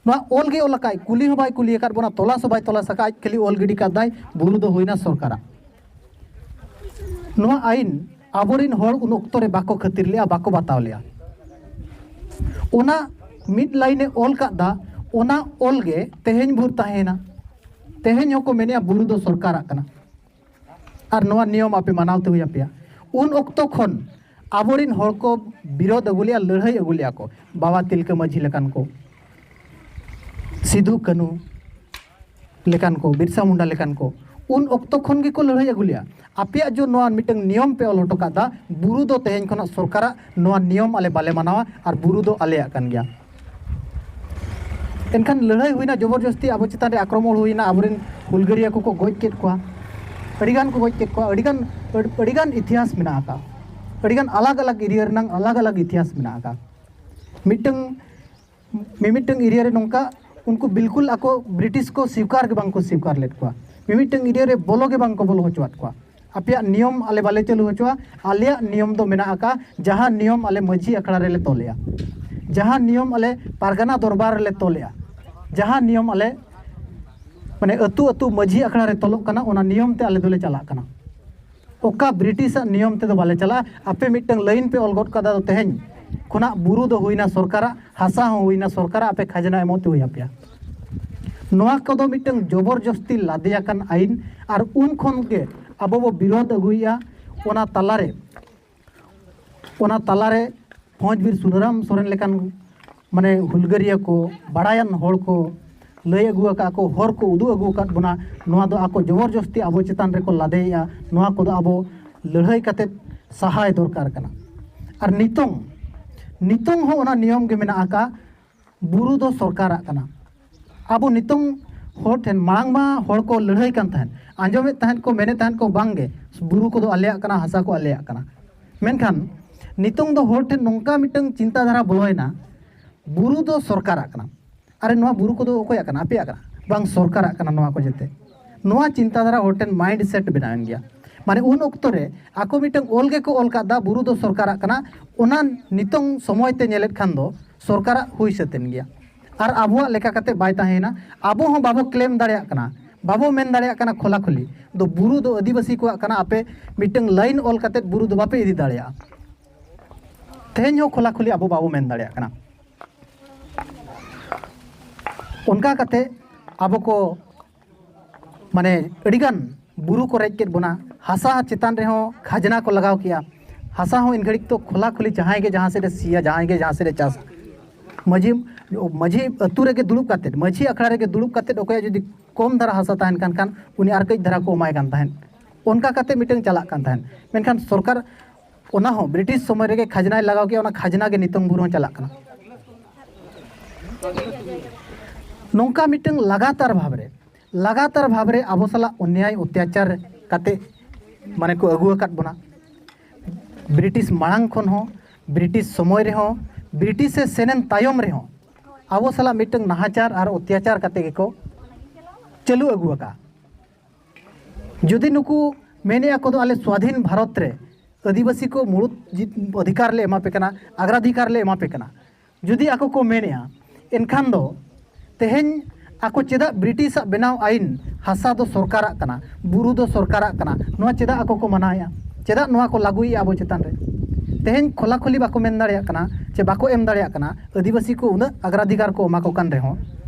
ᱱᱚᱣᱟ ᱚᱞ ᱜᱮ ᱚᱞ ᱟᱠᱟᱫ, ᱠᱩᱞᱤ ᱦᱚᱸ ᱵᱟᱭ ᱠᱩᱞᱤ ᱟᱠᱟᱫ ᱵᱚᱱᱟ, ᱛᱚᱞᱟᱥ ᱦᱚᱸ ᱵᱟᱭ ᱛᱚᱞᱟᱥ ᱟᱠᱟᱫ, ᱟᱡ ᱠᱷᱟᱹᱞᱤ ᱚᱞ ᱜᱤᱰᱤ ᱠᱟᱫᱟᱭ, "ᱵᱩᱨᱩ ᱫᱚ ᱦᱩᱭᱱᱟ ᱥᱚᱨᱠᱟᱨᱟᱜ᱾" ᱱᱚᱣᱟ ᱟᱭᱤᱱ ᱟᱵᱚᱨᱮᱱ ᱦᱚᱲ ᱩᱱ ᱚᱠᱛᱚ ᱨᱮ ᱵᱟᱠᱚ ᱠᱷᱟᱹᱛᱤᱨ ᱞᱮᱜᱼᱟ, ᱵᱟᱠᱚ ᱵᱟᱛᱟᱣ ᱞᱮᱜᱼᱟ᱾ ᱚᱱᱟ ᱢᱤᱫ ᱞᱟᱭᱤᱱᱮ ᱚᱞ ᱠᱟᱫ ᱫᱟ, ᱚᱱᱟ ᱚᱞ ᱜᱮ ᱛᱮᱦᱮᱧ ᱵᱷᱳᱨ ᱛᱟᱦᱮᱸᱭᱮᱱᱟ᱾ ᱛᱮᱦᱮᱧ ᱦᱚᱸᱠᱚ ᱢᱮᱱᱮᱜᱼᱟ, "ᱵᱩᱨᱩ ᱫᱚ ᱥᱚᱨᱠᱟᱨᱟᱜ ᱠᱟᱱᱟ, ᱟᱨ ᱱᱚᱣᱟ ᱱᱤᱭᱚᱢ ᱟᱯᱮ ᱢᱟᱱᱟᱣ ᱛᱮ ᱦᱩᱭ ᱟᱯᱮᱭᱟ᱾" ᱩᱱ ᱚᱠᱛᱚ ᱠᱷᱚᱱ ᱟᱵᱚᱨᱮᱱ ᱦᱚᱲ ᱠᱚ ᱵᱤᱨᱳᱫ ᱟᱹᱜᱩ ᱞᱮᱜᱼᱟ, ᱞᱟᱹᱲᱦᱟᱹᱭ ᱟᱹᱜᱩ ᱞᱮᱜᱼᱟ ᱠᱚ᱾ ᱵᱟᱵᱟ ᱛᱤᱞᱠᱟᱹ ᱢᱟᱹᱡᱷᱤ ᱞᱮᱠᱟᱱ ᱠᱚ, ᱥᱤᱫᱷᱩ ᱠᱟᱹᱱᱦᱩ, ᱞᱮᱠᱟᱱ ᱠᱚ, ᱵᱤᱨᱥᱟ ᱢᱩᱱᱰᱟ ᱞᱮᱠᱟᱱ ᱠᱚ, ᱩᱱ ᱚᱠᱛᱚ ᱠᱷᱚᱱ ᱜᱮᱠᱚ ᱞᱟᱹᱲᱦᱟᱹᱭ ᱟᱹᱜᱩ ᱞᱮᱜᱼᱟ᱾ ᱟᱯᱮᱭᱟᱜ ᱡᱮ ᱱᱚᱣᱟ ᱢᱤᱫᱴᱟᱝ ᱱᱤᱭᱚᱢ ᱯᱮ ᱚᱞ ᱦᱚᱴᱚ ᱠᱟᱫᱟ, ᱵᱩᱨᱩ ᱫᱚ ᱛᱮᱦᱮᱧ ᱠᱷᱚᱱᱟᱜ ᱥᱚᱨᱠᱟᱨᱟᱜ, ᱱᱚᱣᱟ ᱱᱤᱭᱚᱢ ᱟᱞᱮ ᱵᱟᱞᱮ ᱢᱟᱱᱟᱣᱟ ᱟᱨ ᱵᱩᱨᱩ ᱫᱚ ᱟᱞᱮᱭᱟᱜ ᱠᱟᱱ ᱜᱮᱭᱟ᱾ ᱮᱱᱠᱷᱟᱱ ᱞᱟᱹᱲᱦᱟᱹᱭ ᱦᱩᱭᱱᱟ, ᱡᱚᱵᱚᱨᱡᱚᱥᱛᱤ ᱟᱵᱚ ᱪᱮᱛᱟᱱ ᱨᱮ ᱟᱠᱨᱚᱢᱚᱬ ᱦᱩᱭᱱᱟ, ᱟᱵᱚᱨᱮᱱ ᱦᱩᱞᱜᱟᱹᱨᱤᱭᱟᱹ ᱠᱚᱠᱚ ᱜᱚᱡ ᱠᱮᱫ ᱠᱚᱣᱟ, ᱟᱹᱰᱤᱜᱟᱱ ᱠᱚ ᱜᱚᱡ ᱠᱮᱫ ᱠᱚᱣᱟ, ᱟᱹᱰᱤᱜᱟᱱ, ᱟᱹᱰᱤᱜᱟᱱ ᱤᱛᱤᱦᱟᱥ ᱢᱮᱱᱟᱜ ᱟᱠᱟᱫ, ᱟᱹᱰᱤᱜᱟᱱ ᱟᱞᱟᱜᱽ ᱟᱞᱟᱜᱽ ᱮᱨᱤᱭᱟ ᱨᱮᱱᱟᱜ ᱟᱞᱟᱜᱽ ᱟᱞᱟᱜᱽ ᱤᱛᱤᱦᱟᱥ ᱢᱮᱱᱟᱜ ᱟᱠᱟᱫ᱾ ᱢᱤᱫᱴᱟᱝ, ᱢᱤᱢᱤᱫᱴᱟᱝ ᱮᱨᱤᱭᱟ ᱨᱮ ᱱᱚᱝᱠᱟ ᱩᱱᱠᱩ ᱵᱤᱞᱠᱩᱞ ᱟᱠᱚ ᱵᱨᱤᱴᱤᱥ ᱠᱚ ᱥᱤᱣᱠᱟᱨ ᱜᱮ ᱵᱟᱝ ᱠᱚ ᱥᱤᱣᱠᱟᱨ ᱞᱮᱫ ᱠᱚᱣᱟ, ᱢᱤᱢᱤᱫᱴᱟᱝ ᱮᱨᱤᱭᱟ ᱨᱮ ᱵᱚᱞᱚ ᱜᱮ ᱵᱟᱝ ᱠᱚ ᱵᱚᱞᱚ ᱦᱚᱪᱚᱣᱟᱫ ᱠᱚᱣᱟ᱾ ᱟᱯᱮᱭᱟᱜ ᱱᱤᱭᱚᱢ ᱟᱞᱮ ᱵᱟᱞᱮ ᱪᱟᱹᱞᱩ ᱦᱚᱪᱚᱣᱟ, ᱟᱞᱮᱭᱟᱜ ᱱᱤᱭᱚᱢ ᱫᱚ ᱢᱮᱱᱟᱜ ᱟᱠᱟᱫ, ᱡᱟᱦᱟᱸ ᱱᱤᱭᱚᱢ ᱟᱞᱮ ᱢᱟᱹᱡᱷᱤ ᱟᱠᱷᱲᱟ ᱨᱮᱞᱮ ᱛᱚᱞᱮᱜᱼᱟ, ᱡᱟᱦᱟᱸ ᱱᱤᱭᱚᱢ ᱟᱞᱮ ᱯᱟᱨᱜᱟᱱᱟ ᱫᱚᱨᱵᱟᱨ ᱨᱮᱞᱮ ᱛᱚᱞᱮᱜᱼᱟ, ᱡᱟᱦᱟᱸ ᱱᱤᱭᱚᱢ ᱟᱞᱮ ᱢᱟᱱᱮ ᱟᱹᱛᱩ ᱟᱹᱛᱩ ᱢᱟᱹᱡᱷᱤ ᱟᱠᱷᱲᱟ ᱨᱮ ᱛᱚᱞᱚᱜ ᱠᱟᱱᱟ, ᱚᱱᱟ ᱱᱤᱭᱚᱢ ᱛᱮ ᱟᱞᱮ ᱫᱚᱞᱮ ᱪᱟᱞᱟᱜ ᱠᱟᱱᱟ᱾ ᱚᱠᱟ ᱵᱨᱤᱴᱤᱥᱟᱜ ᱱᱤᱭᱚᱢ ᱛᱮᱫᱚ ᱵᱟᱞᱮ ᱪᱟᱞᱟᱜᱼᱟ᱾ ᱟᱯᱮ ᱢᱤᱫᱴᱟᱝ ᱞᱟᱭᱤᱱ ᱯᱮ ᱚᱞ ᱜᱚᱫ ᱠᱟᱫᱟ, ᱫᱚ ᱛᱮᱦᱮᱧ ᱠᱷᱚᱱᱟᱜ ᱵᱩᱨᱩ ᱫᱚ ᱦᱩᱭᱱᱟ ᱥᱚᱨᱠᱟᱨᱟᱜ, ᱦᱟᱥᱟ ᱦᱚᱸ ᱦᱩᱭᱱᱟ ᱥᱚᱨᱠᱟᱨᱟᱜ, ᱟᱯᱮ ᱠᱷᱟᱡᱽᱱᱟ ᱮᱢᱚᱜ ᱛᱮ ᱦᱩᱭ ᱟᱯᱮᱭᱟ᱾ ᱱᱚᱣᱟ ᱠᱚᱫᱚ ᱢᱤᱫᱴᱟᱝ ᱡᱚᱵᱚᱨᱡᱚᱥᱛᱤ ᱞᱟᱫᱮ ᱟᱠᱟᱱ ᱟᱭᱤᱱ, ᱟᱨ ᱩᱱ ᱠᱷᱚᱱ ᱜᱮ ᱟᱵᱚ ᱵᱚ ᱵᱤᱨᱳᱫᱷ ᱟᱹᱜᱩᱭᱮᱫᱼᱟ᱾ ᱚᱱᱟ ᱛᱟᱞᱟᱨᱮ, ᱚᱱᱟ ᱛᱟᱞᱟᱨᱮ ᱵᱷᱚᱸᱡᱽ ᱵᱤᱨ ᱥᱩᱱᱟᱹᱨᱟᱢ ᱥᱚᱨᱮᱱ ᱞᱮᱠᱟᱱ ᱢᱟᱱᱮ ᱦᱩᱞᱜᱟᱹᱨᱤᱭᱟᱹ ᱠᱚ, ᱵᱟᱲᱟᱭᱟᱱ ᱦᱚᱲ ᱠᱚ ᱞᱟᱹᱭ ᱟᱹᱜᱩ ᱟᱠᱟᱫ ᱠᱚ, ᱦᱚᱨ ᱠᱚ ᱩᱫᱩᱜ ᱟᱹᱜᱩ ᱟᱠᱟᱫ ᱵᱚᱱᱟ, ᱱᱚᱣᱟ ᱫᱚ ᱟᱠᱚ ᱡᱚᱵᱚᱨᱡᱚᱥᱛᱤ ᱟᱵᱚ ᱪᱮᱛᱟᱱ ᱨᱮᱠᱚ ᱞᱟᱫᱮᱭᱮᱫᱼᱟ᱾ ᱱᱚᱣᱟ ᱠᱚᱫᱚ ᱟᱵᱚ ᱞᱟᱹᱲᱦᱟᱹᱭ ᱠᱟᱛᱮᱫ ᱥᱟᱦᱟᱭ ᱫᱚᱨᱠᱟᱨ ᱠᱟᱱᱟ᱾ ᱟᱨ ᱱᱤᱛᱚᱝ, ᱱᱤᱛᱚᱝ ᱦᱚᱸ ᱚᱱᱟ ᱱᱤᱭᱚᱢ ᱜᱮ ᱢᱮᱱᱟᱜ ᱟᱠᱟᱫ, ᱵᱩᱨᱩ ᱫᱚ ᱥᱚᱨᱠᱟᱨᱟᱜ ᱠᱟᱱᱟ᱾ ᱟᱵᱚ ᱱᱤᱛᱚᱝ ᱦᱚᱲ ᱴᱷᱮᱱ, ᱢᱟᱲᱟᱝ ᱢᱟ ᱦᱚᱲ ᱠᱚ ᱞᱟᱹᱲᱦᱟᱹᱭ ᱠᱟᱱ ᱛᱟᱦᱮᱸᱫ, ᱟᱸᱡᱚᱢᱮᱫ ᱛᱟᱦᱮᱸᱫ ᱠᱚ, ᱢᱮᱱᱮᱫ ᱛᱟᱦᱮᱸᱫ ᱠᱚ, "ᱵᱟᱝᱜᱮ, ᱵᱩᱨᱩ ᱠᱚᱫᱚ ᱟᱞᱮᱭᱟᱜ ᱠᱟᱱᱟ, ᱦᱟᱥᱟ ᱠᱚ ᱟᱞᱮᱭᱟᱜ ᱠᱟᱱᱟ᱾" ᱢᱮᱱᱠᱷᱟᱱ ᱱᱤᱛᱚᱝ ᱫᱚ ᱦᱚᱲ ᱴᱷᱮᱱ ᱱᱚᱝᱠᱟ ᱢᱤᱫᱴᱟᱝ ᱪᱤᱱᱛᱟᱹ ᱫᱷᱟᱨᱟ ᱵᱚᱞᱚᱭᱮᱱᱟ, ᱵᱩᱨᱩ ᱫᱚ ᱥᱚᱨᱠᱟᱨᱟᱜ ᱠᱟᱱᱟ᱾ ᱟᱨᱮ, ᱱᱚᱣᱟ ᱵᱩᱨᱩ ᱠᱚᱫᱚ ᱚᱠᱚᱭᱟᱜ ᱠᱟᱱᱟ? ᱟᱯᱮᱭᱟᱜ ᱠᱟᱱᱟ? ᱵᱟᱝ, ᱥᱚᱨᱠᱟᱨᱟᱜ ᱠᱟᱱᱟ ᱱᱚᱣᱟ ᱠᱚ ᱡᱮᱛᱮ᱾ ᱱᱚᱣᱟ ᱪᱤᱱᱛᱟᱹ ᱫᱷᱟᱨᱟ ᱦᱚᱲ ᱴᱷᱮᱱ ᱢᱟᱭᱤᱱᱰ ᱥᱮᱴ ᱵᱮᱱᱟᱣ ᱮᱱ ᱜᱮᱭᱟ᱾ ᱢᱟᱱᱮ ᱩᱱ ᱚᱠᱛᱚ ᱨᱮ ᱟᱠᱚ ᱢᱤᱫᱴᱟᱝ ᱚᱞ ᱜᱮᱠᱚ ᱚᱞ ᱠᱟᱫᱟ, ᱵᱩᱨᱩ ᱫᱚ ᱥᱚᱨᱠᱟᱨᱟᱜ ᱠᱟᱱᱟ᱾ ᱚᱱᱟ ᱱᱤᱛᱚᱝ ᱥᱚᱢᱚᱭ ᱛᱮ ᱧᱮᱞᱮᱫ ᱠᱷᱟᱱ ᱫᱚ ᱥᱚᱨᱠᱟᱨᱟᱜ ᱦᱩᱭ ᱥᱟᱹᱛ ᱮᱱ ᱜᱮᱭᱟ᱾ ᱟᱨ ᱟᱵᱚᱣᱟᱜ ᱞᱮᱠᱟ ᱠᱟᱛᱮ ᱵᱟᱭ ᱛᱟᱦᱮᱸᱭᱮᱱᱟ᱾ ᱟᱵᱚ ᱦᱚᱸ ᱵᱟᱵᱚ ᱠᱞᱮᱢ ᱫᱟᱲᱮᱭᱟᱜ ᱠᱟᱱᱟ, ᱵᱟᱵᱚ ᱢᱮᱱ ᱫᱟᱲᱮᱭᱟᱜ ᱠᱟᱱᱟ ᱠᱷᱚᱞᱟ ᱠᱷᱚᱞᱤ, ᱫᱚ ᱵᱩᱨᱩ ᱫᱚ ᱟᱹᱫᱤᱵᱟᱹᱥᱤ ᱠᱚᱣᱟᱜ ᱠᱟᱱᱟ, ᱟᱯᱮ ᱢᱤᱫᱴᱟᱝ ᱞᱟᱭᱤᱱ ᱚᱞ ᱠᱟᱛᱮ ᱵᱩᱨᱩ ᱫᱚ ᱵᱟᱯᱮ ᱤᱫᱤ ᱫᱟᱲᱮᱭᱟᱜᱼᱟ᱾ ᱛᱮᱦᱮᱧ ᱦᱚᱸ ᱠᱷᱚᱞᱟ ᱠᱷᱚᱞᱤ ᱟᱵᱚ ᱵᱟᱵᱚ ᱢᱮᱱ ᱫᱟᱲᱮᱭᱟᱜ ᱠᱟᱱᱟ᱾ ᱚᱱᱠᱟ ᱠᱟᱛᱮ ᱟᱵᱚ ᱠᱚ, ᱢᱟᱱᱮ, ᱟᱹᱰᱤᱜᱟᱱ ᱵᱩᱨᱩ ᱠᱚ ᱨᱮᱡ ᱠᱮᱫ ᱵᱚᱱᱟ, ᱦᱟᱥᱟ ᱪᱮᱛᱟᱱ ᱨᱮᱦᱚᱸ ᱠᱷᱟᱡᱽᱱᱟ ᱠᱚ ᱞᱟᱜᱟᱣ ᱠᱮᱜᱼᱟ᱾ ᱦᱟᱥᱟ ᱦᱚᱸ ᱤᱱ ᱜᱷᱟᱹᱲᱤᱡ ᱛᱚ ᱠᱷᱚᱞᱟ ᱠᱷᱚᱞᱤ ᱡᱟᱦᱟᱸᱭ ᱜᱮ ᱡᱟᱦᱟᱸ ᱥᱮᱫ ᱮ ᱥᱤᱭᱟ, ᱡᱟᱦᱟᱸᱭ ᱜᱮ ᱡᱟᱦᱟᱸ ᱥᱮᱫ ᱮ ᱪᱟᱥᱟ᱾ ᱢᱟᱹᱡᱷᱤ, ᱢᱟᱹᱡᱷᱤ ᱟᱹᱛᱩ ᱨᱮᱜᱮ ᱫᱩᱲᱩᱵ ᱠᱟᱛᱮᱫ, ᱢᱟᱹᱡᱷᱤ ᱟᱠᱷᱲᱟ ᱨᱮᱜᱮ ᱫᱩᱲᱩᱵ ᱠᱟᱛᱮᱫ ᱚᱠᱚᱭᱟᱜ ᱡᱩᱫᱤ ᱠᱚᱢ ᱫᱷᱟᱨᱟ ᱦᱟᱥᱟ ᱛᱟᱦᱮᱱ ᱠᱟᱱ ᱠᱷᱟᱱ ᱩᱱᱤ ᱟᱨ ᱠᱟᱹᱡ ᱫᱷᱟᱨᱟ ᱠᱚ ᱮᱢᱟᱭ ᱠᱟᱱ ᱛᱟᱦᱮᱸᱫ᱾ ᱚᱱᱠᱟ ᱠᱟᱛᱮ ᱢᱤᱫᱴᱟᱝ ᱪᱟᱞᱟᱜ ᱠᱟᱱ ᱛᱟᱦᱮᱸᱫ᱾ ᱢᱮᱱᱠᱷᱟᱱ ᱥᱚᱨᱠᱟᱨ ᱚᱱᱟ ᱦᱚᱸ ᱵᱨᱤᱴᱤᱥ ᱥᱚᱢᱚᱭ ᱨᱮᱜᱮ ᱠᱷᱟᱡᱽᱱᱟᱭ ᱞᱟᱜᱟᱣ ᱠᱮᱫᱟ, ᱚᱱᱟ ᱠᱷᱟᱡᱽᱱᱟ ᱜᱮ ᱱᱤᱛᱚᱝ ᱵᱷᱳᱨ ᱦᱚᱸ ᱪᱟᱞᱟᱜ ᱠᱟᱱᱟ᱾ ᱱᱚᱝᱠᱟ ᱢᱤᱫᱴᱟᱝ ᱞᱟᱜᱟᱛᱟᱨ ᱵᱷᱟᱵᱽ ᱨᱮ, ᱞᱟᱜᱟᱛᱟᱨ ᱵᱷᱟᱵᱽ ᱨᱮ ᱟᱵᱚ ᱥᱟᱞᱟᱜ ᱚᱱᱱᱭᱟᱭ ᱚᱛᱛᱟᱪᱟᱨ ᱠᱟᱛᱮ ᱢᱟᱱᱮ ᱠᱚ ᱟᱹᱜᱩ ᱟᱠᱟᱫ ᱵᱚᱱᱟ᱾ ᱵᱨᱤᱴᱤᱥ ᱢᱟᱲᱟᱝ ᱠᱷᱚᱱ ᱦᱚᱸ, ᱵᱨᱤᱴᱤᱥ ᱥᱚᱢᱚᱭ ᱨᱮᱦᱚᱸ, ᱵᱨᱤᱴᱤᱥ ᱮ ᱥᱮᱱᱮᱱ ᱛᱟᱭᱚᱢ ᱨᱮᱦᱚᱸ ᱟᱵᱚ ᱥᱟᱞᱟᱜ ᱢᱤᱫᱴᱟᱝ ᱱᱟᱦᱟᱪᱟᱨ ᱟᱨ ᱚᱛᱛᱟᱪᱟᱨ ᱠᱟᱛᱮ ᱜᱮᱠᱚ ᱪᱟᱹᱞᱩ ᱟᱹᱜᱩ ᱟᱠᱟᱫᱼᱟ᱾ ᱡᱩᱫᱤ ᱱᱩᱠᱩ ᱢᱮᱱᱮᱫᱼᱟ ᱠᱚ ᱫᱚ ᱟᱞᱮ ᱥᱣᱟᱫᱷᱤᱱ ᱵᱷᱟᱨᱚᱛ ᱨᱮ ᱟᱹᱫᱤᱵᱟᱹᱥᱤ ᱠᱚ ᱢᱩᱲᱩᱫ ᱡᱤ-, ᱚᱫᱷᱤᱠᱟᱨ ᱞᱮ ᱮᱢᱟ ᱯᱮ ᱠᱟᱱᱟ, ᱟᱜᱽᱨᱟᱫᱷᱤᱠᱟᱨ ᱞᱮ ᱮᱢᱟ ᱯᱮ ᱠᱟᱱᱟ, ᱡᱩᱫᱤ ᱟᱠᱚ ᱠᱚ ᱢᱮᱱᱮᱫᱼᱟ, ᱮᱱᱠᱷᱟᱱ ᱫᱚ ᱛᱮᱦᱮᱧ ᱟᱠᱚ ᱪᱮᱫᱟᱜ ᱵᱨᱤᱴᱤᱥᱟᱜ ᱵᱮᱱᱟᱣ ᱟᱹᱭᱤᱱ ᱦᱟᱥᱟ ᱫᱚ ᱥᱚᱨᱠᱟᱨᱟᱜ ᱠᱟᱱᱟ, ᱵᱩᱨᱩ ᱫᱚ ᱥᱚᱨᱠᱟᱨᱟᱜ ᱠᱟᱱᱟ, ᱱᱚᱣᱟ ᱪᱮᱫᱟᱜ ᱟᱠᱚ ᱠᱚ ᱢᱟᱱᱟᱣᱮᱫᱼᱟ? ᱪᱮᱫᱟᱜ ᱱᱚᱣᱟ ᱠᱚ ᱞᱟᱹᱜᱩᱭᱮᱫᱼᱟ ᱟᱵᱚ ᱪᱮᱛᱟᱱ ᱨᱮ? ᱛᱮᱦᱮᱧ ᱠᱷᱚᱞᱟᱠᱷᱚᱞᱤ ᱵᱟᱠᱚ ᱢᱮᱱ ᱫᱟᱲᱮᱭᱟᱜ ᱠᱟᱱᱟ ᱪᱮ ᱵᱟᱠᱚ ᱮᱢ ᱫᱟᱲᱮᱭᱟᱜ ᱠᱟᱱᱟ, ᱟᱹᱫᱤᱵᱟᱹᱥᱤ ᱠᱚ ᱩᱱᱟᱹᱜ ᱟᱜᱽᱨᱟᱫᱷᱤᱠᱟᱨ ᱠᱚ ᱮᱢᱟ ᱠᱚ ᱠᱟᱱ ᱨᱮᱦᱚᱸ,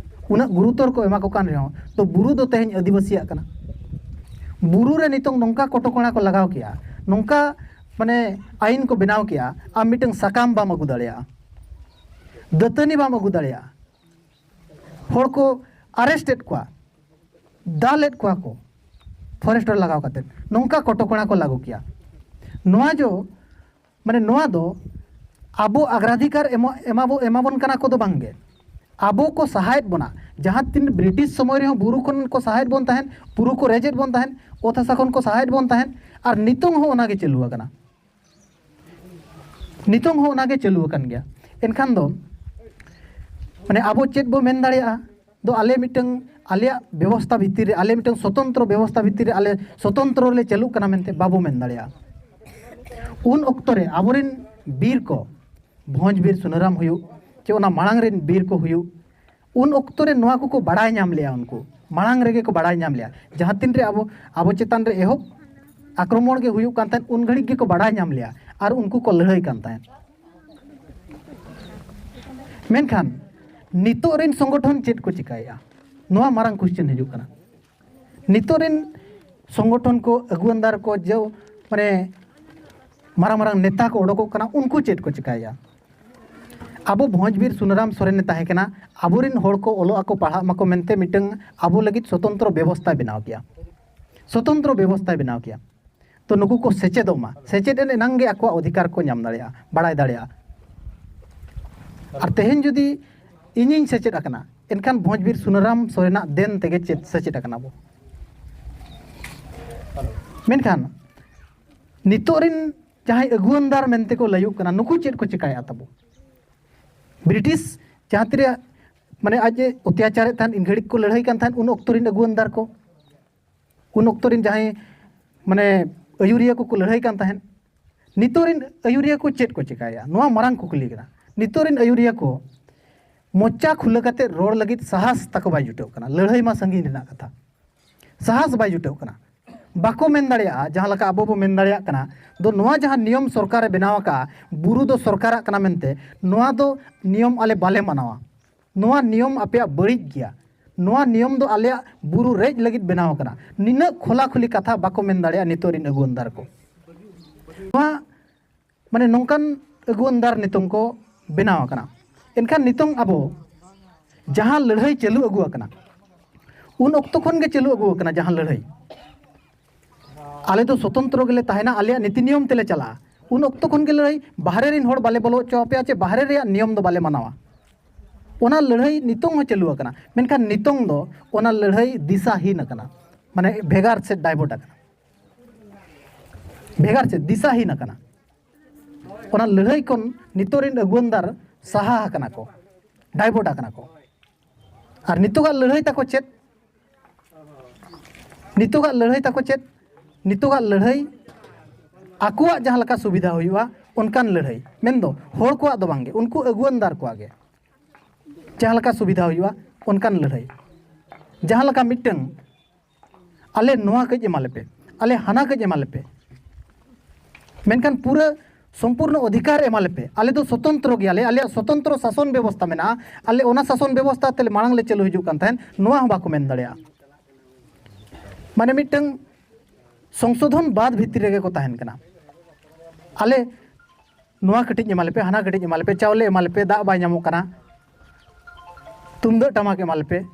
ᱩᱱᱟᱹᱜ ᱜᱩᱨᱩᱛᱚᱨ ᱠᱚ ᱮᱢᱟ ᱠᱚ ᱠᱟᱱ ᱨᱮᱦᱚᱸ, ᱛᱚ ᱵᱩᱨᱩ ᱫᱚ ᱛᱮᱦᱮᱧ ᱟᱹᱫᱤᱵᱟᱹᱥᱤᱭᱟᱜ ᱠᱟᱱᱟ᱾ ᱵᱩᱨᱩ ᱨᱮ ᱱᱤᱛᱚᱝ ᱱᱚᱝᱠᱟ ᱠᱚᱴᱚᱠᱚᱬᱟ ᱠᱚ ᱞᱟᱜᱟᱣ ᱠᱮᱜᱼᱟ, ᱱᱚᱝᱠᱟ ᱢᱟᱱᱮ ᱟᱹᱭᱤᱱ ᱠᱚ ᱵᱮᱱᱟᱣ ᱠᱮᱜᱼᱟ, ᱟᱢ ᱢᱤᱫᱴᱟᱝ ᱥᱟᱠᱟᱢ ᱵᱟᱢ ᱟᱹᱜᱩ ᱫᱟᱲᱮᱭᱟᱜᱼᱟ, ᱫᱟᱹᱛᱟᱹᱱᱤ ᱵᱟᱢ ᱟᱹᱜᱩ ᱫᱟᱲᱮᱭᱟᱜᱼᱟ᱾ ᱦᱚᱲ ᱠᱚ ᱟᱨᱮᱥᱴ ᱮᱫ ᱠᱚᱣᱟ, ᱫᱟᱞ ᱮᱫ ᱠᱚᱣᱟ ᱠᱚ, ᱯᱷᱚᱨᱮᱥᱴ ᱨᱮ ᱞᱟᱜᱟᱣ ᱠᱟᱛᱮ ᱱᱚᱝᱠᱟ ᱠᱚᱴᱚᱠᱚᱬᱟ ᱠᱚ ᱞᱟᱹᱜᱩ ᱠᱮᱜᱼᱟ᱾ ᱱᱚᱣᱟ ᱡᱚ ᱢᱟᱱᱮ ᱱᱚᱣᱟ ᱫᱚ ᱟᱵᱚ ᱟᱜᱽᱨᱟᱫᱷᱤᱠᱟᱨ ᱮᱢᱟ-, ᱮᱢᱟᱵᱚ-, ᱮᱢᱟᱵᱚᱱ ᱠᱟᱱᱟ ᱠᱚ ᱫᱚ ᱵᱟᱝ ᱜᱮ, ᱟᱵᱚ ᱠᱚ ᱥᱟᱦᱟᱭᱮᱫ ᱵᱚᱱᱟ᱾ ᱡᱟᱦᱟᱸ ᱛᱤᱱ ᱵᱨᱤᱴᱤᱥ ᱥᱚᱢᱚᱭ ᱨᱮᱦᱚᱸ ᱵᱩᱨᱩ ᱠᱷᱚᱱ ᱠᱚ ᱥᱟᱦᱟᱭᱮᱫ ᱵᱚᱱ ᱛᱟᱦᱮᱸᱫ, ᱵᱩᱨᱩ ᱠᱚ ᱨᱮᱡᱮᱫ ᱵᱚᱱ ᱛᱟᱦᱮᱸᱫ, ᱚᱛ ᱦᱟᱥᱟ ᱠᱷᱚᱱ ᱠᱚ ᱥᱟᱦᱟᱭᱮᱫ ᱵᱚᱱ ᱛᱟᱦᱮᱸᱫ, ᱟᱨ ᱱᱤᱛᱚᱝ ᱦᱚᱸ ᱚᱱᱟ ᱜᱮ ᱪᱟᱹᱞᱩ ᱟᱠᱟᱱᱟ᱾ ᱱᱤᱛᱚᱝ ᱦᱚᱸ ᱚᱱᱟ ᱜᱮ ᱪᱟᱹᱞᱩ ᱟᱠᱟᱱ ᱜᱮᱭᱟ᱾ ᱮᱱᱠᱷᱟᱱ ᱫᱚ ᱢᱟᱱᱮ ᱟᱵᱚ ᱪᱮᱫ ᱵᱚ ᱢᱮᱱ ᱫᱟᱲᱮᱭᱟᱜᱼᱟ? ᱫᱚ ᱟᱞᱮ ᱢᱤᱫᱴᱟᱝ ᱟᱞᱮᱭᱟᱜ ᱵᱮᱵᱚᱥᱛᱷᱟ ᱵᱷᱤᱛᱤᱨ ᱨᱮ, ᱟᱞᱮ ᱢᱤᱫᱴᱟᱝ ᱥᱚᱛᱚᱱᱛᱨᱚ ᱵᱮᱵᱚᱥᱛᱷᱟ ᱵᱷᱤᱛᱤᱨ ᱨᱮ ᱟᱞᱮ ᱥᱚᱛᱚᱱᱛᱨᱚ ᱞᱮ ᱪᱟᱹᱞᱩᱜ ᱠᱟᱱᱟ ᱢᱮᱱᱛᱮ ᱵᱟᱵᱚ ᱢᱮᱱ ᱫᱟᱲᱮᱭᱟᱜᱼᱟ᱾ ᱩᱱ ᱚᱠᱛᱚ ᱨᱮ ᱟᱵᱚᱨᱮᱱ ᱵᱤᱨ ᱠᱚ, ᱵᱷᱚᱸᱡᱽ ᱵᱤᱨ ᱥᱩᱱᱟᱹᱨᱟᱢ ᱦᱩᱭᱩᱜ ᱪᱮ ᱚᱱᱟ ᱢᱟᱲᱟᱝ ᱨᱮᱱ ᱵᱤᱨ ᱠᱚ ᱦᱩᱭᱩᱜ, ᱩᱱ ᱚᱠᱛᱚ ᱨᱮ ᱱᱚᱣᱟ ᱠᱚᱠᱚ ᱵᱟᱲᱟᱭ ᱧᱟᱢ ᱞᱮᱜᱼᱟ᱾ ᱩᱱᱠᱩ ᱢᱟᱲᱟᱝ ᱨᱮᱜᱮ ᱠᱚ ᱵᱟᱲᱟᱭ ᱧᱟᱢ ᱞᱮᱜᱼᱟ᱾ ᱡᱟᱦᱟᱸ ᱛᱤᱱ ᱨᱮ ᱟᱵᱚ, ᱟᱵᱚ ᱪᱮᱛᱟᱱ ᱨᱮ ᱮᱦᱚᱵ ᱟᱠᱨᱚᱢᱚᱬ ᱜᱮ ᱦᱩᱭᱩᱜ ᱠᱟᱱ ᱛᱟᱦᱮᱸᱫ, ᱩᱱ ᱜᱷᱟᱹᱲᱤᱡ ᱜᱮᱠᱚ ᱵᱟᱲᱟᱭ ᱧᱟᱢ ᱞᱮᱜᱼᱟ ᱟᱨ ᱩᱱᱠᱩ ᱠᱚ ᱞᱟᱹᱲᱦᱟᱹᱭ ᱠᱟᱱ ᱛᱟᱦᱮᱸᱫ᱾ ᱢᱮᱱᱠᱷᱟᱱ ᱱᱤᱛᱚᱜ ᱨᱮᱱ ᱥᱚᱝᱜᱚᱴᱷᱚᱱ ᱪᱮᱫ ᱠᱚ ᱪᱤᱠᱟᱹᱭᱮᱫᱼᱟ? ᱱᱚᱣᱟ ᱢᱟᱨᱟᱝ ᱠᱚᱥᱪᱮᱱ ᱦᱤᱡᱩᱜ ᱠᱟᱱᱟ᱾ ᱱᱤᱛᱚᱜ ᱨᱮᱱ ᱥᱚᱝᱜᱚᱴᱷᱚᱱ ᱠᱚ, ᱟᱹᱜᱩᱣᱟᱹᱱᱫᱟᱨ ᱠᱚ, ᱡᱮ ᱢᱟᱱᱮ ᱢᱟᱨᱟᱝ ᱢᱟᱨᱟᱝ ᱱᱮᱛᱟ ᱠᱚ ᱚᱰᱚᱠᱚᱜ ᱠᱟᱱᱟ, ᱩᱱᱠᱩ ᱪᱮᱫ ᱠᱚ ᱪᱤᱠᱟᱹᱭᱮᱫᱼᱟ? ᱟᱵᱚ ᱵᱷᱚᱸᱡᱽ ᱵᱤᱨ ᱥᱩᱱᱟᱨᱟᱢ ᱥᱚᱨᱮᱱᱮ ᱛᱟᱦᱮᱸ ᱠᱟᱱᱟ, ᱟᱵᱚᱨᱮᱱ ᱦᱚᱲ ᱠᱚ ᱚᱞᱚᱜ ᱟᱠᱚ ᱯᱟᱲᱦᱟᱜ ᱢᱟᱠᱚ ᱢᱮᱱᱛᱮ ᱢᱤᱫᱴᱟᱝ ᱟᱵᱚ ᱞᱟᱹᱜᱤᱫ ᱥᱚᱛᱚᱱᱛᱨᱚ ᱵᱮᱵᱚᱥᱛᱷᱟᱭ ᱵᱮᱱᱟᱣ ᱠᱮᱭᱟ, ᱥᱚᱛᱚᱱᱛᱨᱚ ᱵᱮᱵᱚᱥᱛᱷᱟᱭ ᱵᱮᱱᱟᱣ ᱠᱮᱭᱟ᱾ ᱛᱚ ᱱᱩᱠᱩ ᱠᱚ ᱥᱮᱪᱮᱫᱚᱜ ᱢᱟ, ᱥᱮᱪᱮᱫ ᱮᱱ ᱮᱱᱟᱝ ᱜᱮ ᱟᱠᱚᱣᱟᱜ ᱚᱫᱷᱤᱠᱟᱨ ᱠᱚ ᱧᱟᱢ ᱫᱟᱲᱮᱭᱟᱜᱼᱟ, ᱵᱟᱲᱟᱭ ᱫᱟᱲᱮᱭᱟᱜᱼᱟ᱾ ᱟᱨ ᱛᱮᱦᱮᱧ ᱡᱩᱫᱤ ᱤᱧᱤᱧ ᱥᱮᱪᱮᱫ ᱟᱠᱟᱱᱟ, ᱮᱱᱠᱷᱟᱱ ᱵᱷᱚᱸᱡᱽ ᱵᱤᱨ ᱥᱩᱱᱟᱨᱟᱢ ᱥᱚᱨᱮᱱᱟᱜ ᱫᱮᱱ ᱛᱮᱜᱮ ᱪᱮᱫ ᱥᱮᱪᱮᱫ ᱟᱠᱟᱱᱟ ᱵᱚ᱾ ᱢᱮᱱᱠᱷᱟᱱ ᱱᱤᱛᱚᱜ ᱨᱮᱱ ᱡᱟᱦᱟᱸᱭ ᱟᱹᱜᱩᱣᱟᱹᱱᱫᱟᱨ ᱢᱮᱱᱛᱮ ᱠᱚ ᱞᱟᱹᱭᱩᱜ ᱠᱟᱱᱟ, ᱱᱩᱠᱩ ᱪᱮᱫ ᱠᱚ ᱪᱮᱠᱟᱭᱮᱫᱼᱟ ᱛᱟᱵᱚ? ᱵᱨᱤᱴᱤᱥ ᱡᱟᱦᱟᱸ ᱛᱤᱨᱮ, ᱢᱟᱱᱮ, ᱟᱡ ᱮ ᱚᱛᱛᱟᱪᱟᱨᱮᱫ ᱛᱟᱦᱮᱸᱫ, ᱤᱱ ᱜᱷᱟᱹᱲᱤᱡ ᱠᱚ ᱞᱟᱹᱲᱦᱟᱹᱭ ᱠᱟᱱ ᱛᱟᱦᱮᱸᱫ, ᱩᱱ ᱚᱠᱛᱚ ᱨᱮᱱ ᱟᱹᱜᱩᱣᱟᱹᱱᱫᱟᱨ ᱠᱚ, ᱩᱱ ᱚᱠᱛᱚ ᱨᱮᱱ ᱡᱟᱦᱟᱸᱭ, ᱢᱟᱱᱮ, ᱟᱹᱭᱩᱨᱤᱭᱟᱹ ᱠᱚᱠᱚ ᱞᱟᱹᱲᱦᱟᱹᱭ ᱠᱟᱱ ᱛᱟᱦᱮᱸᱫ, ᱱᱤᱛᱚᱜ ᱨᱮᱱ ᱟᱹᱭᱩᱨᱤᱭᱟᱹ ᱠᱚ ᱪᱮᱫ ᱠᱚ ᱪᱮᱠᱟᱭᱟ? ᱱᱚᱣᱟ ᱢᱟᱨᱟᱝ ᱠᱩᱠᱞᱤ ᱠᱟᱱᱟ᱾ ᱱᱤᱛᱚᱜ ᱨᱮᱱ ᱟᱹᱭᱩᱨᱤᱭᱟᱹ ᱠᱚ ᱢᱚᱪᱟ ᱠᱷᱩᱞᱟᱹ ᱠᱟᱛᱮ ᱨᱚᱲ ᱞᱟᱹᱜᱤᱫ ᱥᱟᱦᱟᱥ ᱛᱟᱠᱚ ᱵᱟᱭ ᱡᱩᱴᱟᱹᱜ ᱠᱟᱱᱟ, ᱞᱟᱹᱲᱦᱟᱹᱭ ᱢᱟ ᱥᱟᱺᱜᱤᱧ ᱨᱮᱱᱟᱜ ᱠᱟᱛᱷᱟ, ᱥᱟᱦᱟᱥ ᱵᱟᱭ ᱡᱩᱴᱟᱹᱜ ᱠᱟᱱᱟ᱾ ᱵᱟᱠᱚ ᱢᱮᱱ ᱫᱟᱲᱮᱭᱟᱜᱼᱟ, ᱡᱟᱦᱟᱸ ᱞᱮᱠᱟ ᱟᱵᱚ ᱵᱚ ᱢᱮᱱ ᱫᱟᱲᱮᱭᱟᱜ ᱠᱟᱱᱟ, ᱫᱚ ᱱᱚᱣᱟ ᱡᱟᱦᱟᱸ ᱱᱤᱭᱚᱢ ᱥᱚᱨᱠᱟᱨᱮ ᱵᱮᱱᱟᱣ ᱟᱠᱟᱫᱼᱟ, ᱵᱩᱨᱩ ᱫᱚ ᱥᱚᱨᱠᱟᱨᱟᱜ ᱠᱟᱱᱟ ᱢᱮᱱᱛᱮ, ᱱᱚᱣᱟ ᱫᱚ ᱱᱤᱭᱚᱢ ᱟᱞᱮ ᱵᱟᱞᱮ ᱢᱟᱱᱟᱣᱟ, ᱱᱚᱣᱟ ᱱᱤᱭᱚᱢ ᱟᱯᱮᱭᱟᱜ ᱵᱟᱹᱲᱤᱡ ᱜᱮᱭᱟ, ᱱᱚᱣᱟ ᱱᱤᱭᱚᱢ ᱫᱚ ᱟᱞᱮᱭᱟᱜ ᱵᱩᱨᱩ ᱨᱮᱡ ᱞᱟᱹᱜᱤᱫ ᱵᱮᱱᱟᱣ ᱟᱠᱟᱱᱟ᱾ ᱱᱤᱱᱟᱹᱜ ᱠᱷᱚᱞᱟ ᱠᱷᱩᱞᱤ ᱠᱟᱛᱷᱟ ᱵᱟᱠᱚ ᱢᱮᱱ ᱫᱟᱲᱮᱭᱟᱜᱼᱟ ᱱᱤᱛᱚᱜ ᱨᱮᱱ ᱟᱹᱜᱩᱣᱟᱹᱱᱫᱟᱨ ᱠᱚ᱾ ᱱᱚᱣᱟ, ᱢᱟᱱᱮ, ᱱᱚᱝᱠᱟᱱ ᱟᱹᱜᱩᱣᱟᱹᱱᱫᱟᱨ ᱱᱤᱛᱚᱝ ᱠᱚ ᱵᱮᱱᱟᱣ ᱟᱠᱟᱱᱟ᱾ ᱮᱱᱠᱷᱟᱱ ᱱᱤᱛᱚᱝ ᱟᱵᱚ ᱡᱟᱦᱟᱸ ᱞᱟᱹᱲᱦᱟᱹᱭ ᱪᱟᱹᱞᱩ ᱟᱹᱜᱩ ᱟᱠᱟᱱᱟ, ᱩᱱ ᱚᱠᱛᱚ ᱠᱷᱚᱱ ᱜᱮ ᱪᱟᱹᱞᱩ ᱟᱹᱜᱩ ᱟᱠᱟᱱᱟ ᱡᱟᱦᱟᱸ ᱞᱟᱹᱲᱦᱟᱹᱭ, ᱟᱞᱮ ᱫᱚ ᱥᱚᱛᱚᱱᱛᱨᱚ ᱜᱮᱞᱮ ᱛᱟᱦᱮᱱᱟ, ᱟᱞᱮᱭᱟᱜ ᱱᱤᱛᱤ ᱱᱤᱭᱚᱢ ᱛᱮᱞᱮ ᱪᱟᱞᱟᱜᱼᱟ, ᱩᱱ ᱚᱠᱛᱚ ᱠᱷᱚᱱ ᱜᱮ ᱞᱟᱹᱲᱦᱟᱹᱭ, ᱵᱟᱦᱨᱮ ᱨᱮᱱ ᱦᱚᱲ ᱵᱟᱞᱮ ᱵᱚᱞᱚ ᱦᱚᱪᱚ ᱟᱯᱮᱭᱟ, ᱪᱮ ᱵᱟᱦᱨᱮ ᱨᱮᱭᱟᱜ ᱱᱤᱭᱚᱢ ᱫᱚ ᱵᱟᱞᱮ ᱢᱟᱱᱟᱣᱟ᱾ ᱚᱱᱟ ᱞᱟᱹᱲᱦᱟᱹᱭ ᱱᱤᱛᱚᱝ ᱦᱚᱸ ᱪᱟᱹᱞᱩ ᱟᱠᱟᱱᱟ, ᱢᱮᱱᱠᱷᱟᱱ ᱱᱤᱛᱚᱝ ᱫᱚ ᱚᱱᱟ ᱞᱟᱹᱲᱦᱟᱹᱭ ᱫᱤᱥᱟᱦᱤᱱ ᱟᱠᱟᱱᱟ, ᱢᱟᱱᱮ, ᱵᱷᱮᱜᱟᱨ ᱥᱮᱫ divert ᱟᱠᱟᱱᱟ, ᱵᱷᱮᱜᱟᱨ ᱥᱮᱫ ᱫᱤᱥᱟᱦᱤᱱ ᱟᱠᱟᱱᱟ᱾ ᱚᱱᱟ ᱞᱟᱹᱲᱦᱟᱹᱭ ᱠᱷᱚᱱ ᱱᱤᱛᱚᱜ ᱨᱮᱱ ᱟᱹᱜᱩᱣᱟᱹᱱᱫᱟᱨ ᱥᱟᱦᱟ ᱟᱠᱟᱱᱟ ᱠᱚ, divert ᱟᱠᱟᱱᱟ ᱠᱚ᱾ ᱟᱨ ᱱᱤᱛᱚᱜᱟᱜ ᱞᱟᱹᱲᱦᱟᱹᱭ ᱛᱟᱠᱚ ᱪᱮᱫ? ᱱᱤᱛᱚᱜᱟᱜ ᱞᱟᱹᱲᱦᱟᱹᱭ ᱛᱟᱠᱚ ᱪᱮᱫ? ᱱᱤᱛᱚᱜᱟᱜ ᱞᱟᱹᱲᱦᱟᱹᱭ ᱟᱠᱚᱣᱟᱜ ᱡᱟᱦᱟᱸ ᱞᱮᱠᱟ ᱥᱩᱵᱤᱫᱷᱟ ᱦᱩᱭᱩᱜᱼᱟ, ᱚᱱᱠᱟᱱ ᱞᱟᱹᱲᱦᱟᱹᱭ, ᱢᱮᱱᱫᱚ ᱦᱚᱲ ᱠᱚᱣᱟᱜ ᱫᱚ ᱵᱟᱝᱜᱮ, ᱩᱱᱠᱩ ᱟᱹᱜᱩᱣᱟᱹᱱᱫᱟᱨ ᱠᱚᱣᱟᱜ ᱜᱮ ᱡᱟᱦᱟᱸ ᱞᱮᱠᱟ ᱥᱩᱵᱤᱫᱷᱟ ᱦᱩᱭᱩᱜᱼᱟ, ᱚᱱᱠᱟᱱ ᱞᱟᱹᱲᱦᱟᱹᱭ᱾ ᱡᱟᱦᱟᱸ ᱞᱮᱠᱟ ᱢᱤᱫᱴᱟᱝ, "ᱟᱞᱮ ᱱᱚᱣᱟ ᱠᱟᱹᱡ ᱮᱢᱟ ᱞᱮᱯᱮ, ᱟᱞᱮ ᱦᱟᱱᱟ ᱠᱟᱹᱡ ᱮᱢᱟ ᱞᱮᱯᱮ", ᱢᱮᱱᱠᱷᱟᱱ ᱯᱩᱨᱟᱹ ᱥᱚᱢᱯᱩᱨᱱᱚ ᱚᱫᱷᱤᱠᱟᱨ ᱮᱢᱟ ᱞᱮᱯᱮ, ᱟᱞᱮ ᱫᱚ ᱥᱚᱛᱚᱱᱛᱨᱚ ᱜᱮᱭᱟᱞᱮ, ᱟᱞᱮᱭᱟᱜ ᱥᱚᱛᱚᱱᱛᱨᱚ ᱥᱟᱥᱚᱱ ᱵᱮᱵᱚᱥᱛᱷᱟ ᱢᱮᱱᱟᱜᱼᱟ, ᱟᱞᱮ ᱚᱱᱟ ᱥᱟᱥᱚᱱ ᱵᱮᱵᱚᱥᱛᱷᱟ ᱛᱮᱞᱮ ᱢᱟᱲᱟᱝ ᱞᱮ ᱪᱟᱹᱞᱩ ᱦᱤᱡᱩᱜ ᱠᱟᱱ ᱛᱟᱦᱮᱸᱫ, ᱱᱚᱣᱟ ᱦᱚᱸ ᱵᱟᱠᱚ ᱢᱮᱱ ᱫᱟᱲᱮᱭᱟᱜᱼᱟ᱾ ᱢᱟᱱᱮ, ᱢᱤᱫᱴᱟᱝ ᱥᱚᱝᱥᱳᱫᱷᱚᱱ ᱵᱟᱫ ᱵᱷᱤᱛᱤᱨ ᱨᱮᱜᱮ ᱠᱚ ᱛᱟᱦᱮᱱ ᱠᱟᱱᱟ᱾ ᱟᱞᱮ ᱱᱚᱣᱟ ᱠᱟᱹᱴᱤᱡ ᱮᱢᱟ ᱞᱮᱯᱮ, ᱦᱟᱱᱟ ᱠᱟᱹᱴᱤᱡ ᱮᱢᱟ ᱞᱮᱯᱮ, ᱪᱟᱣᱞᱮ ᱮᱢᱟ ᱞᱮᱯᱮ, ᱫᱟᱜ ᱵᱟᱭ ᱧᱟᱢᱚᱜ ᱠᱟᱱᱟ, ᱛᱩᱢᱫᱟᱹᱜ ᱴᱟᱢᱟᱠ ᱮᱢᱟ ᱞᱮᱯᱮ,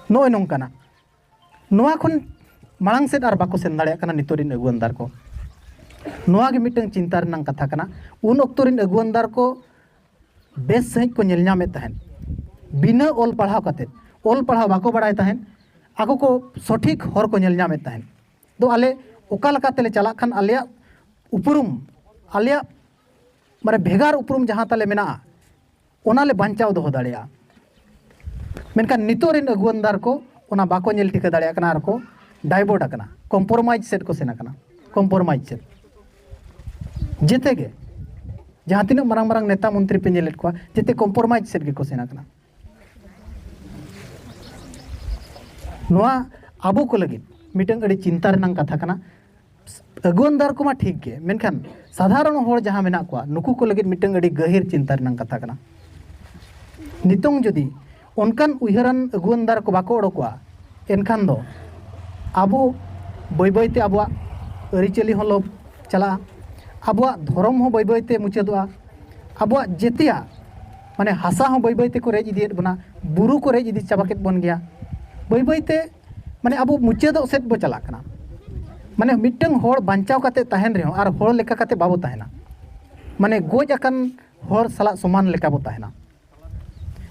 ᱱᱚᱜᱼᱚᱭ ᱱᱚᱝᱠᱟᱱᱟᱜ᱾ ᱱᱚᱣᱟ ᱠᱷᱚᱱ ᱢᱟᱲᱟᱝ ᱥᱮᱫ ᱟᱨ ᱵᱟᱠᱚ ᱥᱮᱱ ᱫᱟᱲᱮᱭᱟᱜ ᱠᱟᱱᱟ ᱱᱤᱛᱚᱜ ᱨᱮᱱ ᱟᱹᱜᱩᱣᱟᱹᱱ ᱫᱟᱨ ᱠᱚ᱾ ᱱᱚᱣᱟ ᱜᱮ ᱢᱤᱫᱴᱟᱝ ᱪᱤᱱᱛᱟ ᱨᱮᱱᱟᱜ ᱠᱟᱛᱷᱟ ᱠᱟᱱᱟ᱾ ᱩᱱ ᱚᱠᱛᱚ ᱨᱮᱱ ᱟᱹᱜᱩᱣᱟᱹᱱ ᱫᱟᱨ ᱠᱚ ᱵᱮᱥ ᱥᱟᱺᱦᱤᱡ ᱠᱚ ᱧᱮᱞ ᱧᱟᱢᱮᱫ ᱛᱟᱦᱮᱸᱫ, ᱵᱤᱱᱟᱹ ᱚᱞ ᱯᱟᱲᱦᱟᱣ ᱠᱟᱛᱮᱫ, ᱚᱞ ᱯᱟᱲᱦᱟᱣ ᱵᱟᱠᱚ ᱵᱟᱲᱟᱭ ᱛᱟᱦᱮᱸᱫ, ᱟᱠᱚ ᱠᱚ ᱥᱚᱴᱷᱤᱠ ᱦᱚᱨ ᱠᱚ ᱧᱮᱞ ᱧᱟᱢᱮᱫ ᱛᱟᱦᱮᱸᱫ᱾ ᱫᱚ ᱟᱞᱮ ᱚᱠᱟ ᱞᱮᱠᱟ ᱛᱮᱞᱮ ᱪᱟᱞᱟᱜ ᱠᱷᱟᱱ ᱟᱞᱮᱭᱟᱜ ᱩᱯᱨᱩᱢ, ᱟᱞᱮᱭᱟᱜ ᱢᱟᱱᱮ ᱵᱷᱮᱜᱟᱨ ᱩᱯᱨᱩᱢ ᱡᱟᱦᱟᱸ ᱛᱟᱞᱮ ᱢᱮᱱᱟᱜᱼᱟ, ᱚᱱᱟ ᱞᱮ ᱵᱟᱧᱪᱟᱣ ᱫᱚᱦᱚ ᱫᱟᱲᱮᱭᱟᱜᱼᱟ᱾ ᱢᱮᱱᱠᱷᱟᱱ ᱱᱤᱛᱚᱜ ᱨᱮᱱ ᱟᱹᱜᱩᱣᱟᱹᱱ ᱫᱟᱨ ᱠᱚ ᱚᱱᱟ ᱵᱟᱠᱚ ᱧᱮᱞ ᱴᱷᱤᱠᱟᱹ ᱫᱟᱲᱮᱭᱟᱜ ᱠᱟᱱᱟ ᱟᱨ ᱠᱚ ᱰᱟᱭᱵᱷᱟᱨᱴ ᱟᱠᱟᱱᱟ, ᱠᱚᱢᱯᱨᱳᱢᱟᱭᱤᱡᱽ ᱥᱮᱫ ᱠᱚ ᱥᱮᱱ ᱟᱠᱟᱱᱟ, ᱠᱚᱢᱯᱨᱳᱢᱟᱭᱤᱡᱽ ᱥᱮᱫ᱾ ᱡᱮᱛᱮ ᱜᱮ, ᱡᱟᱦᱟᱸ ᱛᱤᱱᱟᱹᱜ ᱢᱟᱨᱟᱝ ᱢᱟᱨᱟᱝ ᱱᱮᱛᱟ ᱢᱚᱱᱛᱨᱤ ᱯᱮ ᱧᱮᱞᱮᱫ ᱠᱚᱣᱟ, ᱡᱮᱛᱮ ᱠᱚᱢᱯᱨᱳᱢᱟᱭᱤᱡᱽ ᱥᱮᱫ ᱜᱮᱠᱚ ᱥᱮᱱ ᱟᱠᱟᱱᱟ᱾ ᱱᱚᱣᱟ ᱟᱵᱚ ᱠᱚ ᱞᱟᱹᱜᱤᱫ ᱢᱤᱫᱴᱟᱝ ᱟᱹᱰᱤ ᱪᱤᱱᱛᱟ ᱨᱮᱱᱟᱜ ᱠᱟᱛᱷᱟ ᱠᱟᱱᱟ᱾ ᱟᱹᱜᱩᱣᱟᱹᱱ ᱫᱟᱨ ᱠᱚᱢᱟ ᱴᱷᱤᱠ ᱜᱮ, ᱢᱮᱱᱠᱷᱟᱱ ᱥᱟᱫᱷᱟᱨᱚᱱ ᱦᱚᱲ ᱡᱟᱦᱟᱸ ᱢᱮᱱᱟᱜ ᱠᱚᱣᱟ, ᱱᱩᱠᱩ ᱠᱚ ᱞᱟᱹᱜᱤᱫ ᱢᱤᱫᱴᱟᱝ ᱟᱹᱰᱤ ᱜᱟᱹᱦᱤᱨ ᱪᱤᱱᱛᱟ ᱨᱮᱱᱟᱜ ᱠᱟᱛᱷᱟ ᱠᱟᱱᱟ᱾ ᱱᱤᱛᱚᱝ ᱡᱩᱫᱤ ᱚᱱᱠᱟᱱ ᱩᱭᱦᱟᱹᱨᱟᱱ ᱟᱹᱜᱩᱣᱟᱹᱱ ᱫᱟᱨ ᱠᱚ ᱵᱟᱠᱚ ᱚᱰᱚᱠᱚᱜᱼᱟ, ᱮᱱᱠᱷᱟᱱ ᱫᱚ ᱟᱵᱚ ᱵᱟᱹᱭ ᱵᱟᱹᱭ ᱛᱮ ᱟᱵᱚᱣᱟᱜ ᱟᱹᱨᱤᱪᱟᱹᱞᱤ ᱦᱚᱸ ᱞᱚᱯ ᱪᱟᱞᱟᱜᱼᱟ, ᱟᱵᱚᱣᱟᱜ ᱫᱷᱚᱨᱚᱢ ᱦᱚᱸ ᱵᱟᱹᱭ ᱵᱟᱹᱭ ᱛᱮ ᱢᱩᱪᱟᱹᱫᱚᱜᱼᱟ, ᱟᱵᱚᱣᱟᱜ ᱡᱮᱛᱮᱭᱟᱜ ᱢᱟᱱᱮ ᱦᱟᱥᱟ ᱦᱚᱸ ᱵᱟᱹᱭ ᱵᱟᱹᱭ ᱛᱮᱠᱚ ᱨᱮᱡ ᱤᱫᱤᱭᱮᱫ ᱵᱚᱱᱟ, ᱵᱩᱨᱩ ᱠᱚ ᱨᱮᱡ ᱤᱫᱤ ᱪᱟᱵᱟ ᱠᱮᱫ ᱵᱚᱱ ᱜᱮᱭᱟ᱾ ᱵᱟᱹᱭ ᱵᱟᱹᱭ ᱛᱮ ᱢᱟᱱᱮ ᱟᱵᱚ ᱢᱩᱪᱟᱹᱫᱚᱜ ᱥᱮᱫ ᱵᱚ ᱪᱟᱞᱟᱜ ᱠᱟᱱᱟ᱾ ᱢᱟᱱᱮ ᱢᱤᱫᱴᱟᱝ ᱦᱚᱲ ᱵᱟᱧᱪᱟᱣ ᱠᱟᱛᱮ ᱛᱟᱦᱮᱱ ᱨᱮᱦᱚᱸ ᱟᱨ ᱦᱚᱲ ᱞᱮᱠᱟ ᱠᱟᱛᱮ ᱵᱟᱵᱚ ᱛᱟᱦᱮᱱᱟ, ᱢᱟᱱᱮ ᱜᱚᱡ ᱟᱠᱟᱱ ᱦᱚᱲ ᱥᱟᱞᱟᱜ ᱥᱚᱢᱟᱱ ᱞᱮᱠᱟ ᱵᱚ ᱛᱟᱦᱮᱱᱟ᱾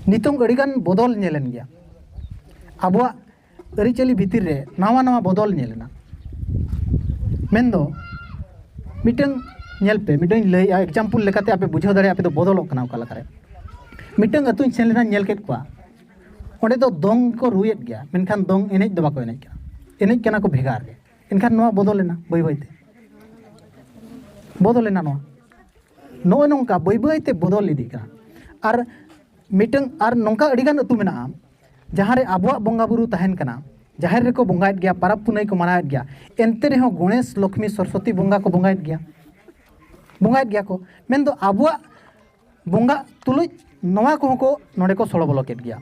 ᱱᱤᱛᱚᱝ ᱟᱹᱰᱤᱜᱟᱱ ᱵᱚᱫᱚᱞ ᱧᱮᱞᱮᱱ ᱜᱮᱭᱟ᱾ ᱟᱵᱚᱣᱟᱜ ᱟᱹᱨᱤᱪᱟᱹᱞᱤ ᱵᱷᱤᱛᱤᱨ ᱨᱮ ᱱᱟᱣᱟ ᱱᱟᱣᱟ ᱵᱚᱫᱚᱞ ᱧᱮᱞ ᱮᱱᱟ᱾ ᱢᱮᱱᱫᱚ ᱢᱤᱫᱴᱟᱝ ᱧᱮᱞ ᱯᱮ, ᱢᱤᱫᱴᱟᱝ ᱞᱟᱹᱭᱮᱜᱼᱟ, ᱮᱠᱡᱟᱢᱯᱚᱞ ᱞᱮᱠᱟᱛᱮ ᱟᱯᱮ ᱵᱩᱡᱷᱟᱹᱣ ᱫᱟᱲᱮᱭᱟᱜᱼᱟ ᱟᱯᱮ ᱫᱚ ᱵᱚᱫᱚᱞᱚᱜ ᱠᱟᱱᱟ ᱚᱠᱟ ᱞᱮᱠᱟᱨᱮ᱾ ᱢᱤᱫᱴᱟᱝ ᱟᱹᱛᱩᱧ ᱥᱮᱱ ᱞᱮᱱᱟ, ᱧᱮᱞ ᱠᱮᱫ ᱠᱚᱣᱟ, ᱚᱸᱰᱮ ᱫᱚ ᱫᱚᱝ ᱠᱚ ᱨᱩᱭᱮᱫ ᱜᱮᱭᱟ, ᱢᱮᱱᱠᱷᱟᱱ ᱫᱚᱝ ᱮᱱᱮᱡ ᱫᱚ ᱵᱟᱠᱚ ᱮᱱᱮᱡ ᱠᱟᱱᱟ, ᱮᱱᱮᱡ ᱠᱟᱱᱟ ᱠᱚ ᱵᱷᱮᱜᱟᱨ ᱜᱮ᱾ ᱮᱱᱠᱷᱟᱱ ᱱᱚᱣᱟ ᱵᱚᱫᱚᱞᱮᱱᱟ ᱵᱟᱹᱭ ᱵᱟᱹᱭᱛᱮ, ᱵᱚᱫᱚᱞᱮᱱᱟ ᱱᱚᱣᱟ᱾ ᱱᱚᱜᱼᱚᱭ ᱱᱚᱝᱠᱟ ᱵᱟᱹᱭ ᱵᱟᱹᱭᱛᱮ ᱵᱚᱫᱚᱞ ᱤᱫᱤᱜ ᱠᱟᱱᱟ᱾ ᱟᱨ ᱢᱤᱫᱴᱟᱝ ᱟᱨ ᱱᱚᱝᱠᱟ ᱟᱹᱰᱤᱜᱟᱱ ᱟᱹᱛᱩ ᱢᱮᱱᱟᱜᱼᱟ, ᱡᱟᱦᱟᱸ ᱨᱮ ᱟᱵᱚᱣᱟᱜ ᱵᱚᱸᱜᱟ ᱵᱩᱨᱩ ᱛᱟᱦᱮᱱ ᱠᱟᱱᱟ, ᱡᱟᱦᱮᱨ ᱨᱮᱠᱚ ᱵᱚᱸᱜᱟᱭᱮᱫ ᱜᱮᱭᱟ, ᱯᱟᱨᱟᱵᱽ ᱯᱩᱱᱟᱹᱭ ᱠᱚ ᱢᱟᱱᱟᱣᱮᱫ ᱜᱮᱭᱟ, ᱮᱱᱛᱮ ᱨᱮᱦᱚᱸ ᱜᱚᱬᱮᱥ, ᱞᱚᱠᱷᱢᱤ, ᱥᱚᱨᱚᱥᱚᱛᱤ ᱵᱚᱸᱜᱟ ᱠᱚ ᱵᱚᱸᱜᱟᱭᱮᱫ ᱜᱮᱭᱟ, ᱵᱚᱸᱜᱟᱭᱮᱫ ᱜᱮᱭᱟ ᱠᱚ᱾ ᱢᱮᱱᱫᱚ ᱟᱵᱚᱣᱟᱜ ᱵᱚᱸᱜᱟ ᱛᱩᱞᱩᱡ ᱱᱚᱣᱟ ᱠᱚᱦᱚᱸ ᱠᱚ ᱱᱚᱰᱮ ᱠᱚ ᱥᱚᱲᱚ ᱵᱚᱞᱚ ᱠᱮᱫ ᱜᱮᱭᱟ᱾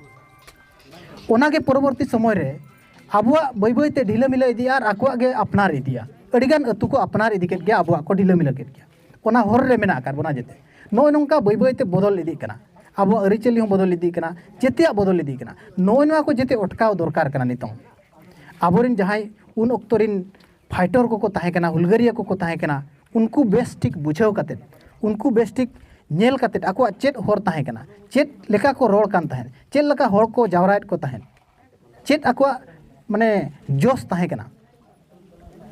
ᱚᱱᱟᱜᱮ ᱯᱚᱨᱚᱵᱚᱨᱛᱤ ᱥᱚᱢᱚᱭ ᱨᱮ ᱟᱵᱚᱣᱟᱜ ᱵᱟᱹᱭ ᱵᱟᱹᱭᱛᱮ ᱰᱷᱤᱞᱟᱹ ᱢᱤᱞᱟᱹ ᱤᱫᱤᱜᱼᱟ ᱟᱨ ᱟᱠᱚᱣᱟᱜ ᱜᱮ ᱟᱯᱱᱟᱨ ᱤᱫᱤᱜᱼᱟ᱾ ᱟᱹᱰᱤᱜᱟᱱ ᱟᱹᱛᱩ ᱠᱚ ᱟᱯᱱᱟᱨ ᱤᱫᱤ ᱠᱮᱫ ᱜᱮᱭᱟ, ᱟᱵᱚᱣᱟᱜ ᱠᱚ ᱰᱷᱤᱞᱟᱹ ᱢᱤᱞᱟᱹ ᱠᱮᱫ ᱜᱮᱭᱟ᱾ ᱚᱱᱟ ᱦᱚᱨ ᱨᱮ ᱢᱮᱱᱟᱜ ᱟᱠᱟᱫ ᱵᱚᱱᱟ ᱡᱮᱛᱮ᱾ ᱱᱚᱜᱼᱚᱭ ᱱᱚᱝᱠᱟ ᱵᱟᱹᱭ ᱵᱟᱹᱭ ᱛᱮ ᱵᱚᱫᱚᱞ ᱤᱫᱤᱜ ᱠᱟᱱᱟ᱾ ᱟᱵᱚᱣᱟᱜ ᱟᱹᱨᱤᱪᱟᱹᱞᱤ ᱦᱚᱸ ᱵᱚᱫᱚᱞ ᱤᱫᱤᱜ ᱠᱟᱱᱟ, ᱡᱮᱛᱮᱭᱟᱜ ᱵᱚᱫᱚᱞ ᱤᱫᱤᱜ ᱠᱟᱱᱟ᱾ ᱱᱚᱜᱼᱚᱭ ᱱᱚᱣᱟ ᱠᱚ ᱡᱮᱛᱮ ᱚᱴᱠᱟᱣ ᱫᱚᱨᱠᱟᱨ ᱠᱟᱱᱟ ᱱᱤᱛᱚᱝ᱾ ᱟᱵᱚᱨᱮᱱ ᱡᱟᱦᱟᱸᱭ ᱩᱱ ᱚᱠᱛᱚ ᱨᱮᱱ ᱯᱷᱟᱭᱴᱚᱨ ᱠᱚᱠᱚ ᱛᱟᱦᱮᱸ ᱠᱟᱱᱟ, ᱦᱩᱞᱜᱟᱹᱨᱤᱭᱟᱹ ᱠᱚᱠᱚ ᱛᱟᱦᱮᱸ ᱠᱟᱱᱟ, ᱩᱱᱠᱩ ᱵᱮᱥ ᱴᱷᱤᱠ ᱵᱩᱡᱷᱟᱹᱣ ᱠᱟᱛᱮᱫ, ᱩᱱᱠᱩ ᱵᱮᱥ ᱴᱷᱤᱠ ᱧᱮᱞ ᱠᱟᱛᱮᱫ ᱟᱠᱚᱣᱟᱜ ᱪᱮᱫ ᱦᱚᱨ ᱛᱟᱦᱮᱸ ᱠᱟᱱᱟ, ᱪᱮᱫ ᱞᱮᱠᱟ ᱠᱚ ᱨᱚᱲ ᱠᱟᱱ ᱛᱟᱦᱮᱸᱫ, ᱪᱮᱫ ᱞᱮᱠᱟ ᱦᱚᱲ ᱠᱚ ᱡᱟᱣᱨᱟᱭᱮᱫ ᱠᱚ ᱛᱟᱦᱮᱸᱫ, ᱪᱮᱫ ᱟᱠᱚᱣᱟᱜ ᱢᱟᱱᱮ ᱡᱚᱥ ᱛᱟᱦᱮᱸ ᱠᱟᱱᱟ,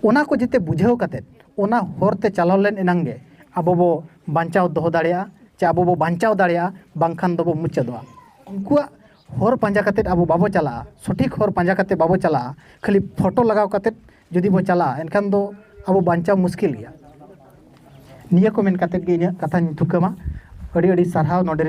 ᱚᱱᱟ ᱠᱚ ᱡᱮᱛᱮ ᱵᱩᱡᱷᱟᱹᱣ ᱠᱟᱛᱮᱫ ᱚᱱᱟ ᱦᱚᱨ ᱛᱮ ᱪᱟᱞᱟᱣ ᱞᱮᱱ ᱮᱱᱟᱝ ᱜᱮ ᱟᱵᱚ ᱵᱚ ᱵᱟᱧᱪᱟᱣ ᱫᱚᱦᱚ ᱫᱟᱲᱮᱭᱟᱜᱼᱟ, ᱪᱮ ᱟᱵᱚ ᱵᱚ ᱵᱟᱧᱪᱟᱣ ᱫᱟᱲᱮᱭᱟᱜᱼᱟ, ᱵᱟᱝᱠᱷᱟᱱ ᱫᱚᱵᱚ ᱢᱩᱪᱟᱹᱫᱚᱜᱼᱟ᱾ ᱩᱱᱠᱩᱣᱟᱜ ᱦᱚᱨ ᱯᱟᱸᱡᱟ ᱠᱟᱛᱮᱫ ᱟᱵᱚ ᱵᱟᱵᱚ ᱪᱟᱞᱟᱜᱼᱟ, ᱥᱚᱴᱷᱤᱠ ᱦᱚᱨ ᱯᱟᱸᱡᱟ ᱠᱟᱛᱮᱫ ᱵᱟᱵᱚ ᱪᱟᱞᱟᱜᱼᱟ, ᱠᱷᱟᱹᱞᱤ ᱯᱷᱳᱴᱳ ᱞᱟᱜᱟᱣ ᱠᱟᱛᱮᱫ ᱡᱩᱫᱤ ᱵᱚ ᱪᱟᱞᱟᱜᱼᱟ, ᱮᱱᱠᱷᱟᱱ ᱫᱚ ᱟᱵᱚ ᱵᱟᱧᱪᱟᱣ ᱢᱩᱥᱠᱤᱞ ᱜᱮᱭᱟ᱾ ᱱᱤᱭᱟᱹ ᱠᱚ ᱢᱮᱱ ᱠᱟᱛᱮᱫ ᱜᱮ ᱤᱧᱟᱹᱜ ᱠᱟᱛᱷᱟᱧ ᱛᱷᱩᱠᱟᱹᱢᱟ᱾ ᱟᱹᱰᱤ ᱟᱹᱰᱤ ᱥᱟᱨᱦᱟᱣ ᱱᱚᱰᱮ